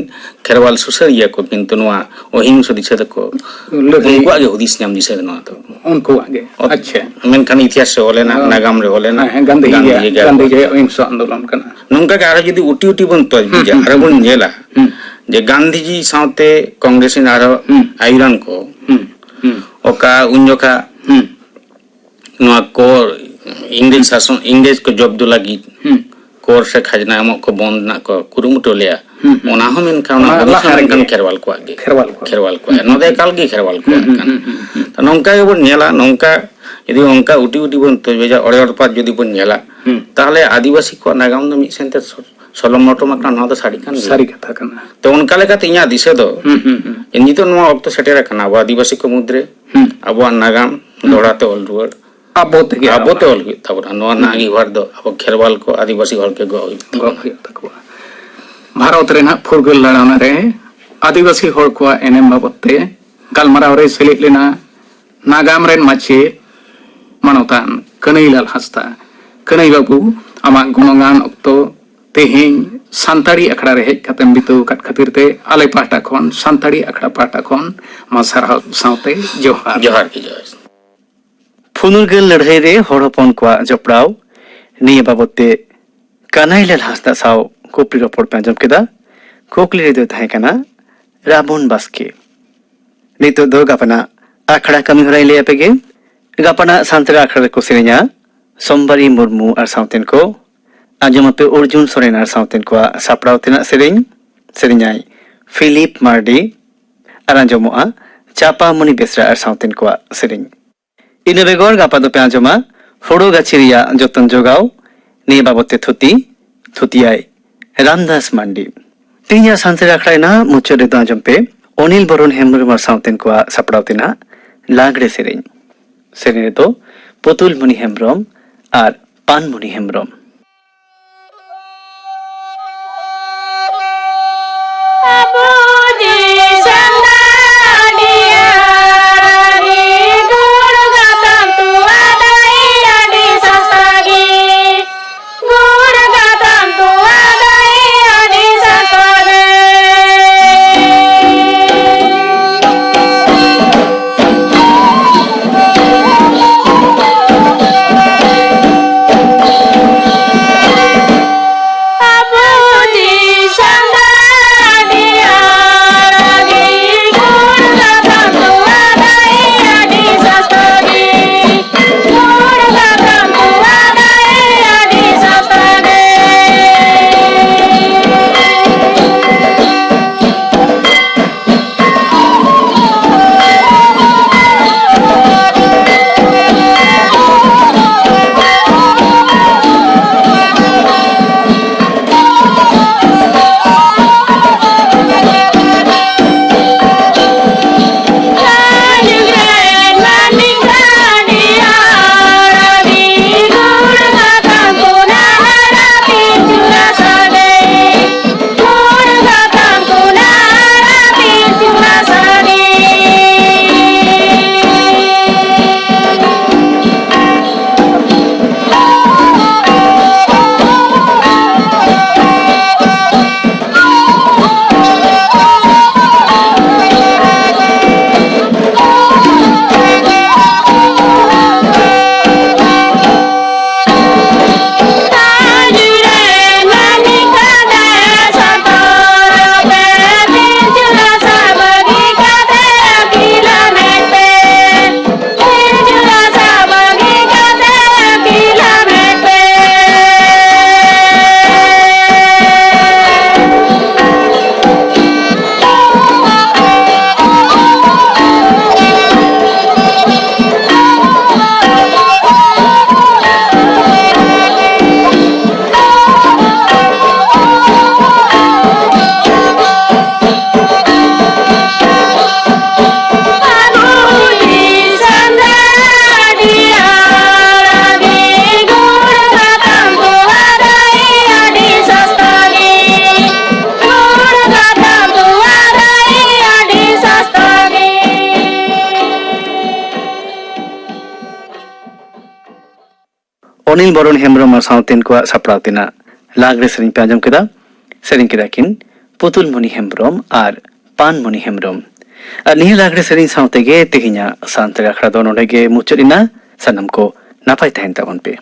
ᱠᱷᱮᱨᱣᱟᱞ ᱥᱩᱥᱟᱹᱨᱤᱭᱟᱹ ᱠᱚ ᱠᱤᱱᱛᱩ ᱱᱚᱣᱟ ᱚᱦᱤᱝᱥᱟ ᱫᱤᱥᱟᱹ ᱫᱚᱠᱚ, ᱞᱟᱹᱲᱦᱟᱹᱭ᱾ ᱩᱱᱠᱩᱣᱟᱜ ᱜᱮ ᱦᱩᱫᱤᱥ ᱧᱟᱢ ᱫᱤᱥᱟᱹ ᱫᱚ ᱱᱚᱣᱟ ᱫᱚ᱾ ᱩᱱᱠᱩᱣᱟᱜ ᱜᱮ᱾ ᱚᱛ-, ᱟᱪᱪᱷᱟ᱾ ᱢᱮᱱᱠᱷᱟᱱ ᱤᱛᱤᱦᱟᱥ ᱨᱮ ᱚᱞ ᱮᱱᱟ, ᱦᱮᱸ᱾ ᱱᱟᱜᱟᱢ ᱨᱮ ᱚᱞ ᱮᱱᱟ, ᱦᱮᱸ, ᱦᱮᱸ, ᱜᱟᱱᱫᱷᱤ ᱜᱟᱱᱫᱷᱤ ᱜᱮ, ᱜᱮ ᱜᱟᱱᱫᱷᱤ ᱟᱵᱚ᱾ ᱜᱮ ᱚᱦᱤᱝᱥᱟ ᱟᱱᱫᱳᱞᱚᱱ ᱠᱟᱱᱟ᱾ ᱱᱚᱝᱠᱟ ᱜᱮ ᱟᱨᱦᱚᱸ ᱡᱩᱫᱤ ᱩᱴᱤ ᱩᱴᱤ ᱵᱚᱱ ᱛᱚᱡ ᱦᱩᱸ, ᱵᱩᱡᱟ, ᱦᱩᱸ, ᱟᱨᱦᱚᱸ ᱦᱩᱸ᱾ ᱵᱚᱱ ᱧᱮᱞᱟ ᱦᱩᱸ᱾ ᱡᱮ ᱜᱟᱱᱫᱷᱤᱡᱤ ᱥᱟᱶᱛᱮ ᱠᱚᱝᱜᱨᱮᱥ ᱨᱮᱱ ᱟᱨᱦᱚᱸ ᱦᱩᱸ᱾ ᱟᱭᱩᱨᱟᱱ ᱠᱚ ᱦᱩᱸ, ᱦᱩᱸ᱾ ᱚᱠᱟ ᱩᱱ ᱡᱚᱠᱷᱟ ᱦᱩᱸ᱾ ᱱᱚᱣᱟ ᱠᱚᱨ, ᱤᱝᱨᱮᱡᱽ ᱥᱟᱥᱚᱱ, ᱤᱝᱨᱮᱡᱽ ᱠᱚ ᱡᱚᱵᱫᱩ ᱞᱟᱹᱜᱤᱫ ᱦᱩᱸ᱾ ᱠᱚᱨ ᱥᱮ ᱠᱷᱟᱡᱽᱱᱟ ᱮᱢᱚᱜ ᱠᱚ ᱵᱚᱱᱫ ᱨᱮᱱᱟᱜ ᱠᱚ ᱠᱩᱨᱩᱢᱩᱴᱩ ᱞᱮᱫᱼᱟ᱾ ᱦᱩᱸ, ᱦᱩᱸ᱾ ᱚᱱᱟ ᱦᱚᱸ ᱢᱮᱱᱠᱷᱟᱱ, ᱚᱱᱟ ᱚᱱᱟ ᱫᱚ ᱞᱟᱦᱟ ᱢᱮᱱᱠᱷᱟᱱ ᱨᱮᱜᱮ᱾ ᱠᱷᱮᱨᱣᱟᱞ ᱠᱚᱣᱟᱜ ᱜᱮ᱾ ᱠᱷᱮᱨᱣᱟᱞ ᱠᱚᱣᱟᱜ᱾ ᱠᱷᱮᱨᱣᱟᱞ ᱠᱚᱣᱟᱜ᱾ ᱦᱩᱸ, ᱱᱚᱣᱟ ᱫᱚ ᱮᱠᱟᱞ ᱜᱮ ᱠᱷᱮᱨᱣᱟᱞ ᱠᱚᱣᱟᱜ ᱦᱩᱸ, ᱦᱩᱸ, ᱠᱟᱱᱟ᱾ ᱦᱩᱸ, ᱦᱩᱸ, ᱦᱩᱸ᱾ ᱛᱚ ᱱᱚᱝᱠᱟ ᱜᱮᱵᱚᱱ ᱧᱮᱞᱟ, ᱱᱚᱝᱠᱟ ᱡᱩᱫᱤ ᱚᱱᱠᱟ ᱩᱴᱤ ᱩᱴᱤ ᱵᱚᱱ ᱛᱚᱡᱚᱡᱟ, ᱚᱲᱮ ᱚᱲᱯᱟᱛ ᱡᱩᱫᱤ ᱵᱚᱱ ᱧᱮᱞᱟ, ᱦᱩᱸ᱾ ᱛᱟᱦᱚᱞᱮ ᱟᱫᱤᱵᱟᱥᱤ ᱠᱚᱣᱟᱜ ᱱᱟᱜᱟᱢ ᱫᱚ ᱢᱤᱫ ᱥᱮᱱᱛᱮ ᱥᱚ-, ᱥᱚᱞᱚᱢ ᱞᱚᱴᱚᱢ ᱟᱠᱟᱱᱟ, ᱱᱚᱣᱟ ᱫᱚ ᱥᱟᱹᱨᱤ ᱠᱟᱱ ᱜᱮᱭᱟ᱾ ᱥᱟᱹᱨᱤ ᱠᱟᱛᱷᱟ ᱠᱟᱱᱟ᱾ ᱛᱚ ᱚᱱᱠᱟ ᱞᱮᱠᱟᱛᱮ ᱤᱧᱟᱹᱜ ᱫᱤᱥᱟᱹ ᱫᱚ, ᱦᱩᱸ, ᱦᱩᱸ, ᱦᱩᱸ᱾ ᱱᱤᱛᱚᱜ ᱱᱚᱣᱟ ᱚᱠᱛᱚ ᱥᱮᱴᱮᱨ ᱟᱠᱟᱱᱟ ᱟᱵᱚ ᱟᱫᱤᱵᱟᱥᱤ ᱠᱚ ᱢᱩᱫᱽᱨᱮ ᱦᱩᱸ᱾ ᱟᱵᱚᱣᱟᱜ ᱱᱟᱜᱟᱢ ᱦᱩᱸ᱾ ᱫᱚᱦᱲᱟ ᱛᱮ ᱚᱞ ᱨᱩᱣᱟᱹᱲ᱾ ᱟᱵᱚ ᱛᱮᱜᱮ ᱟᱵᱚ ᱟᱵᱚ᱾ ᱛᱮ ᱚᱞ ᱦᱩᱭᱩᱜ ᱛᱟᱵᱚᱱᱟ᱾ ᱱᱚᱣᱟ ᱨᱮᱱᱟᱜ ᱦᱩᱸ᱾ ᱟᱸᱜᱤᱵᱷᱟᱨ ᱫᱚ ᱟᱵᱚ ᱠᱷᱮᱨᱣᱟᱞ ᱠᱚ, ᱟᱹᱫᱤᱵᱟᱹᱥᱤ ᱦᱚᱲ ᱜᱮ ᱜᱚᱜ ᱦᱩᱭᱩᱜ ᱜᱚᱜ ᱛᱟᱵᱚᱱᱟ᱾ ᱦᱩᱭᱩᱜ ᱛᱟᱠᱚᱣᱟ᱾ ᱵᱷᱟᱨᱚᱛ ᱨᱮᱱᱟᱜ ᱯᱷᱩᱨᱜᱟᱹᱞ ᱞᱟᱲᱟᱣᱱᱟ ᱨᱮ ᱟᱹᱫᱤᱵᱟᱹᱥᱤ ᱦᱚᱲ ᱠᱚᱣᱟᱜ ᱮᱱᱮᱢ ᱵᱟᱵᱚᱛ ᱛᱮ ᱜᱟᱞᱢᱟᱨᱟᱣ ᱨᱮᱭ ᱥᱮᱞᱮᱫ ᱞᱮᱱᱟ ᱱᱟᱜᱟᱢ ᱨᱮᱱ ᱢᱟᱪᱮᱫ ᱢᱟᱱᱚᱛᱟᱱ ᱠᱟᱹᱱᱟᱹᱭᱞᱟᱞ ᱦᱟᱸᱥᱫᱟ᱾ ᱠᱟᱹᱱᱟᱹᱭ ᱵᱟᱹᱵᱩ, ᱟᱢᱟᱜ ᱜᱩᱱᱚᱜᱟᱱ ᱚᱠᱛᱚ ᱛᱮᱦᱮᱧ ᱥᱟᱱᱛᱟᱲᱤ ᱟᱠᱷᱲᱟ ᱨᱮ ᱦᱮᱡ ᱠᱟᱛᱮᱢ ᱵᱤᱛᱟᱹᱣ ᱟᱠᱟᱫ ᱠᱷᱟᱹᱛᱤᱨ ᱛᱮ ᱟᱞᱮ ᱯᱟᱦᱴᱟ ᱠᱷᱚᱱ, ᱥᱟᱱᱛᱟᱲᱤ ᱟᱠᱷᱲᱟ ᱯᱟᱦᱴᱟ ᱠᱷᱚᱱ ᱢᱟ ᱥᱟᱨᱦᱟᱣ ᱥᱟᱶᱛᱮ ᱡᱚᱦᱟᱨ᱾ ᱡᱚᱦᱟᱨ ᱜᱮ, ᱡᱚᱦᱟᱨ᱾ ᱯᱷᱩᱱᱩᱨᱜᱟᱹᱞ ᱞᱟᱹᱲᱦᱟᱹᱭ ᱨᱮ ᱦᱚᱲ ᱦᱚᱯᱚᱱ ᱠᱚᱣᱟᱜ ᱡᱚᱯᱲᱟᱣ, ᱱᱤᱭᱟᱹ ᱵᱟᱵᱚᱛ ᱛᱮ ᱠᱟᱱᱟᱭᱞᱟᱞ ᱦᱟᱸᱥᱫᱟ ᱥᱟᱶ ᱠᱩᱠᱞᱤ ᱨᱚᱯᱚᱲ ᱯᱮ ᱟᱸᱡᱚᱢ ᱠᱮᱫᱟ᱾ ᱠᱩᱠᱞᱤ ᱨᱮᱫᱚ ᱛᱟᱦᱮᱸ ᱠᱟᱱᱟ ᱨᱟᱵᱚᱱ ᱵᱟᱥᱠᱮ᱾ ᱱᱤᱛᱚᱜ ᱫᱚ ᱜᱟᱯᱟᱱᱟᱜ ᱟᱠᱷᱲᱟ ᱠᱟᱹᱢᱤ ᱦᱚᱨᱟᱧ ᱞᱟᱹᱭ ᱟᱯᱮ ᱜᱮ᱾ ᱜᱟᱯᱟᱱᱟᱜ ᱥᱟᱱᱛᱟᱲ ᱟᱠᱷᱲᱟ ᱨᱮᱠᱚ ᱥᱮᱨᱮᱧᱟ ᱥᱳᱢᱵᱟᱨᱤ ᱢᱩᱨᱢᱩ ᱟᱨ ᱥᱟᱶᱛᱮᱱ ᱠᱚ᱾ ᱟᱸᱡᱚᱢ ᱟᱯᱮ ᱚᱨᱡᱩᱱ ᱥᱚᱨᱮᱱ ᱟᱨ ᱥᱟᱶᱛᱮᱱ ᱠᱚᱣᱟᱜ ᱥᱟᱯᱲᱟᱣ ᱛᱮᱱᱟᱜ ᱥᱮᱨᱮᱧ᱾ ᱥᱮᱨᱮᱧᱟᱭ ᱯᱷᱤᱞᱤᱯ ᱢᱟᱨᱰᱤ᱾ ᱟᱨ ᱟᱸᱡᱚᱢᱚᱜᱼᱟ ᱪᱟᱯᱟᱢᱩᱱᱤ ᱵᱮᱥᱨᱟ ᱟᱨ ᱥᱟᱶᱛᱮᱱ ᱠᱚᱣᱟᱜ ᱥᱮᱨᱮᱧ᱾ ᱤᱱᱟᱹ ᱵᱮᱜᱚᱨ ᱜᱟᱯᱟ ᱫᱚᱯᱮ ᱟᱸᱡᱚᱢᱟ ᱦᱳᱲᱳ ᱜᱟᱹᱪᱷᱤ ᱨᱮᱭᱟᱜ ᱡᱚᱛᱚᱱ ᱡᱚᱜᱟᱣ᱾ ᱱᱤᱭᱟᱹ ᱵᱟᱵᱚᱛ ᱛᱮ ᱛᱷᱩᱛᱤ, ᱛᱷᱩᱛᱤᱭᱟᱭ ᱨᱟᱢᱫᱟᱥ ᱢᱟᱱᱰᱤ᱾ ᱛᱮᱦᱮᱧᱟᱜ ᱥᱟᱱᱛᱟᱲ ᱟᱠᱷᱲᱟ ᱨᱮᱱᱟᱜ ᱢᱩᱪᱟᱹᱫ ᱨᱮᱫᱚ ᱟᱸᱡᱚᱢ ᱯᱮ ᱚᱱᱤᱞ ᱵᱚᱨᱚᱱ ᱦᱮᱢᱵᱨᱚᱢ ᱟᱨ ᱥᱟᱶᱛᱮᱱ ᱠᱚᱣᱟᱜ ᱥᱟᱯᱲᱟᱣ ᱛᱮᱱᱟᱜ ᱞᱟᱜᱽᱲᱮ ᱥᱮᱨᱮᱧ᱾ ᱥᱮᱨᱮᱧ ᱨᱮᱫᱚ ᱯᱩᱛᱩᱞ ᱢᱩᱱᱤ ᱦᱮᱢᱵᱨᱚᱢ ᱟᱨ ᱯᱟᱱᱢᱩᱱᱤ ᱦᱮᱢᱵᱨᱚᱢ᱾ ᱟᱵᱚ ᱫᱤᱥᱚᱢ ᱫᱟᱲᱮᱭᱟ ᱜᱩᱲ ᱜᱟᱛᱟᱢ ᱛᱚᱣᱟ ᱫᱟᱭ ᱟᱹᱰᱤ ᱥᱟᱥᱛᱟ ᱜᱮ᱾ ᱜᱩᱲ ᱜᱟᱛᱟᱢ ᱛᱚᱣᱟ ᱫᱟᱭ ᱟᱹᱰᱤ ᱥᱟᱥᱛᱟ ᱜᱮ᱾ ᱚᱱᱤᱞ ᱵᱚᱨᱚᱱ ᱦᱮᱢᱵᱨᱚᱢ ᱟᱨ ᱥᱟᱶᱛᱮᱱ ᱠᱚᱣᱟᱜ ᱥᱟᱯᱲᱟᱣ ᱛᱮᱱᱟᱜ ᱞᱟᱜᱽᱲᱮ ᱥᱮᱨᱮᱧ ᱯᱮ ᱟᱸᱡᱚᱢ ᱠᱮᱫᱟ᱾ ᱥᱮᱨᱮᱧ ᱠᱮᱫᱟ ᱠᱤᱱ ᱯᱩᱛᱩᱞ ᱢᱚᱱᱤ ᱦᱮᱢᱵᱨᱚᱢ ᱟᱨ ᱯᱟᱱ ᱢᱚᱱᱤ ᱦᱮᱢᱵᱨᱚᱢ᱾ ᱟᱨ ᱱᱤᱭᱟᱹ ᱞᱟᱜᱽᱲᱮ ᱥᱮᱨᱮᱧ ᱥᱟᱶ ᱛᱮᱜᱮ ᱛᱮᱦᱮᱧᱟᱜ ᱥᱟᱱᱛᱟᱲᱤ ᱟᱠᱷᱲᱟ ᱫᱚ ᱱᱚᱰᱮ ᱜᱮ ᱢᱩᱪᱟᱹᱫ ᱮᱱᱟ᱾ ᱥᱟᱱᱟᱢ ᱠᱚ ᱱᱟᱯᱟᱭ ᱛᱟᱦᱮᱱ ᱛᱟᱵᱚᱱ ᱯᱮ᱾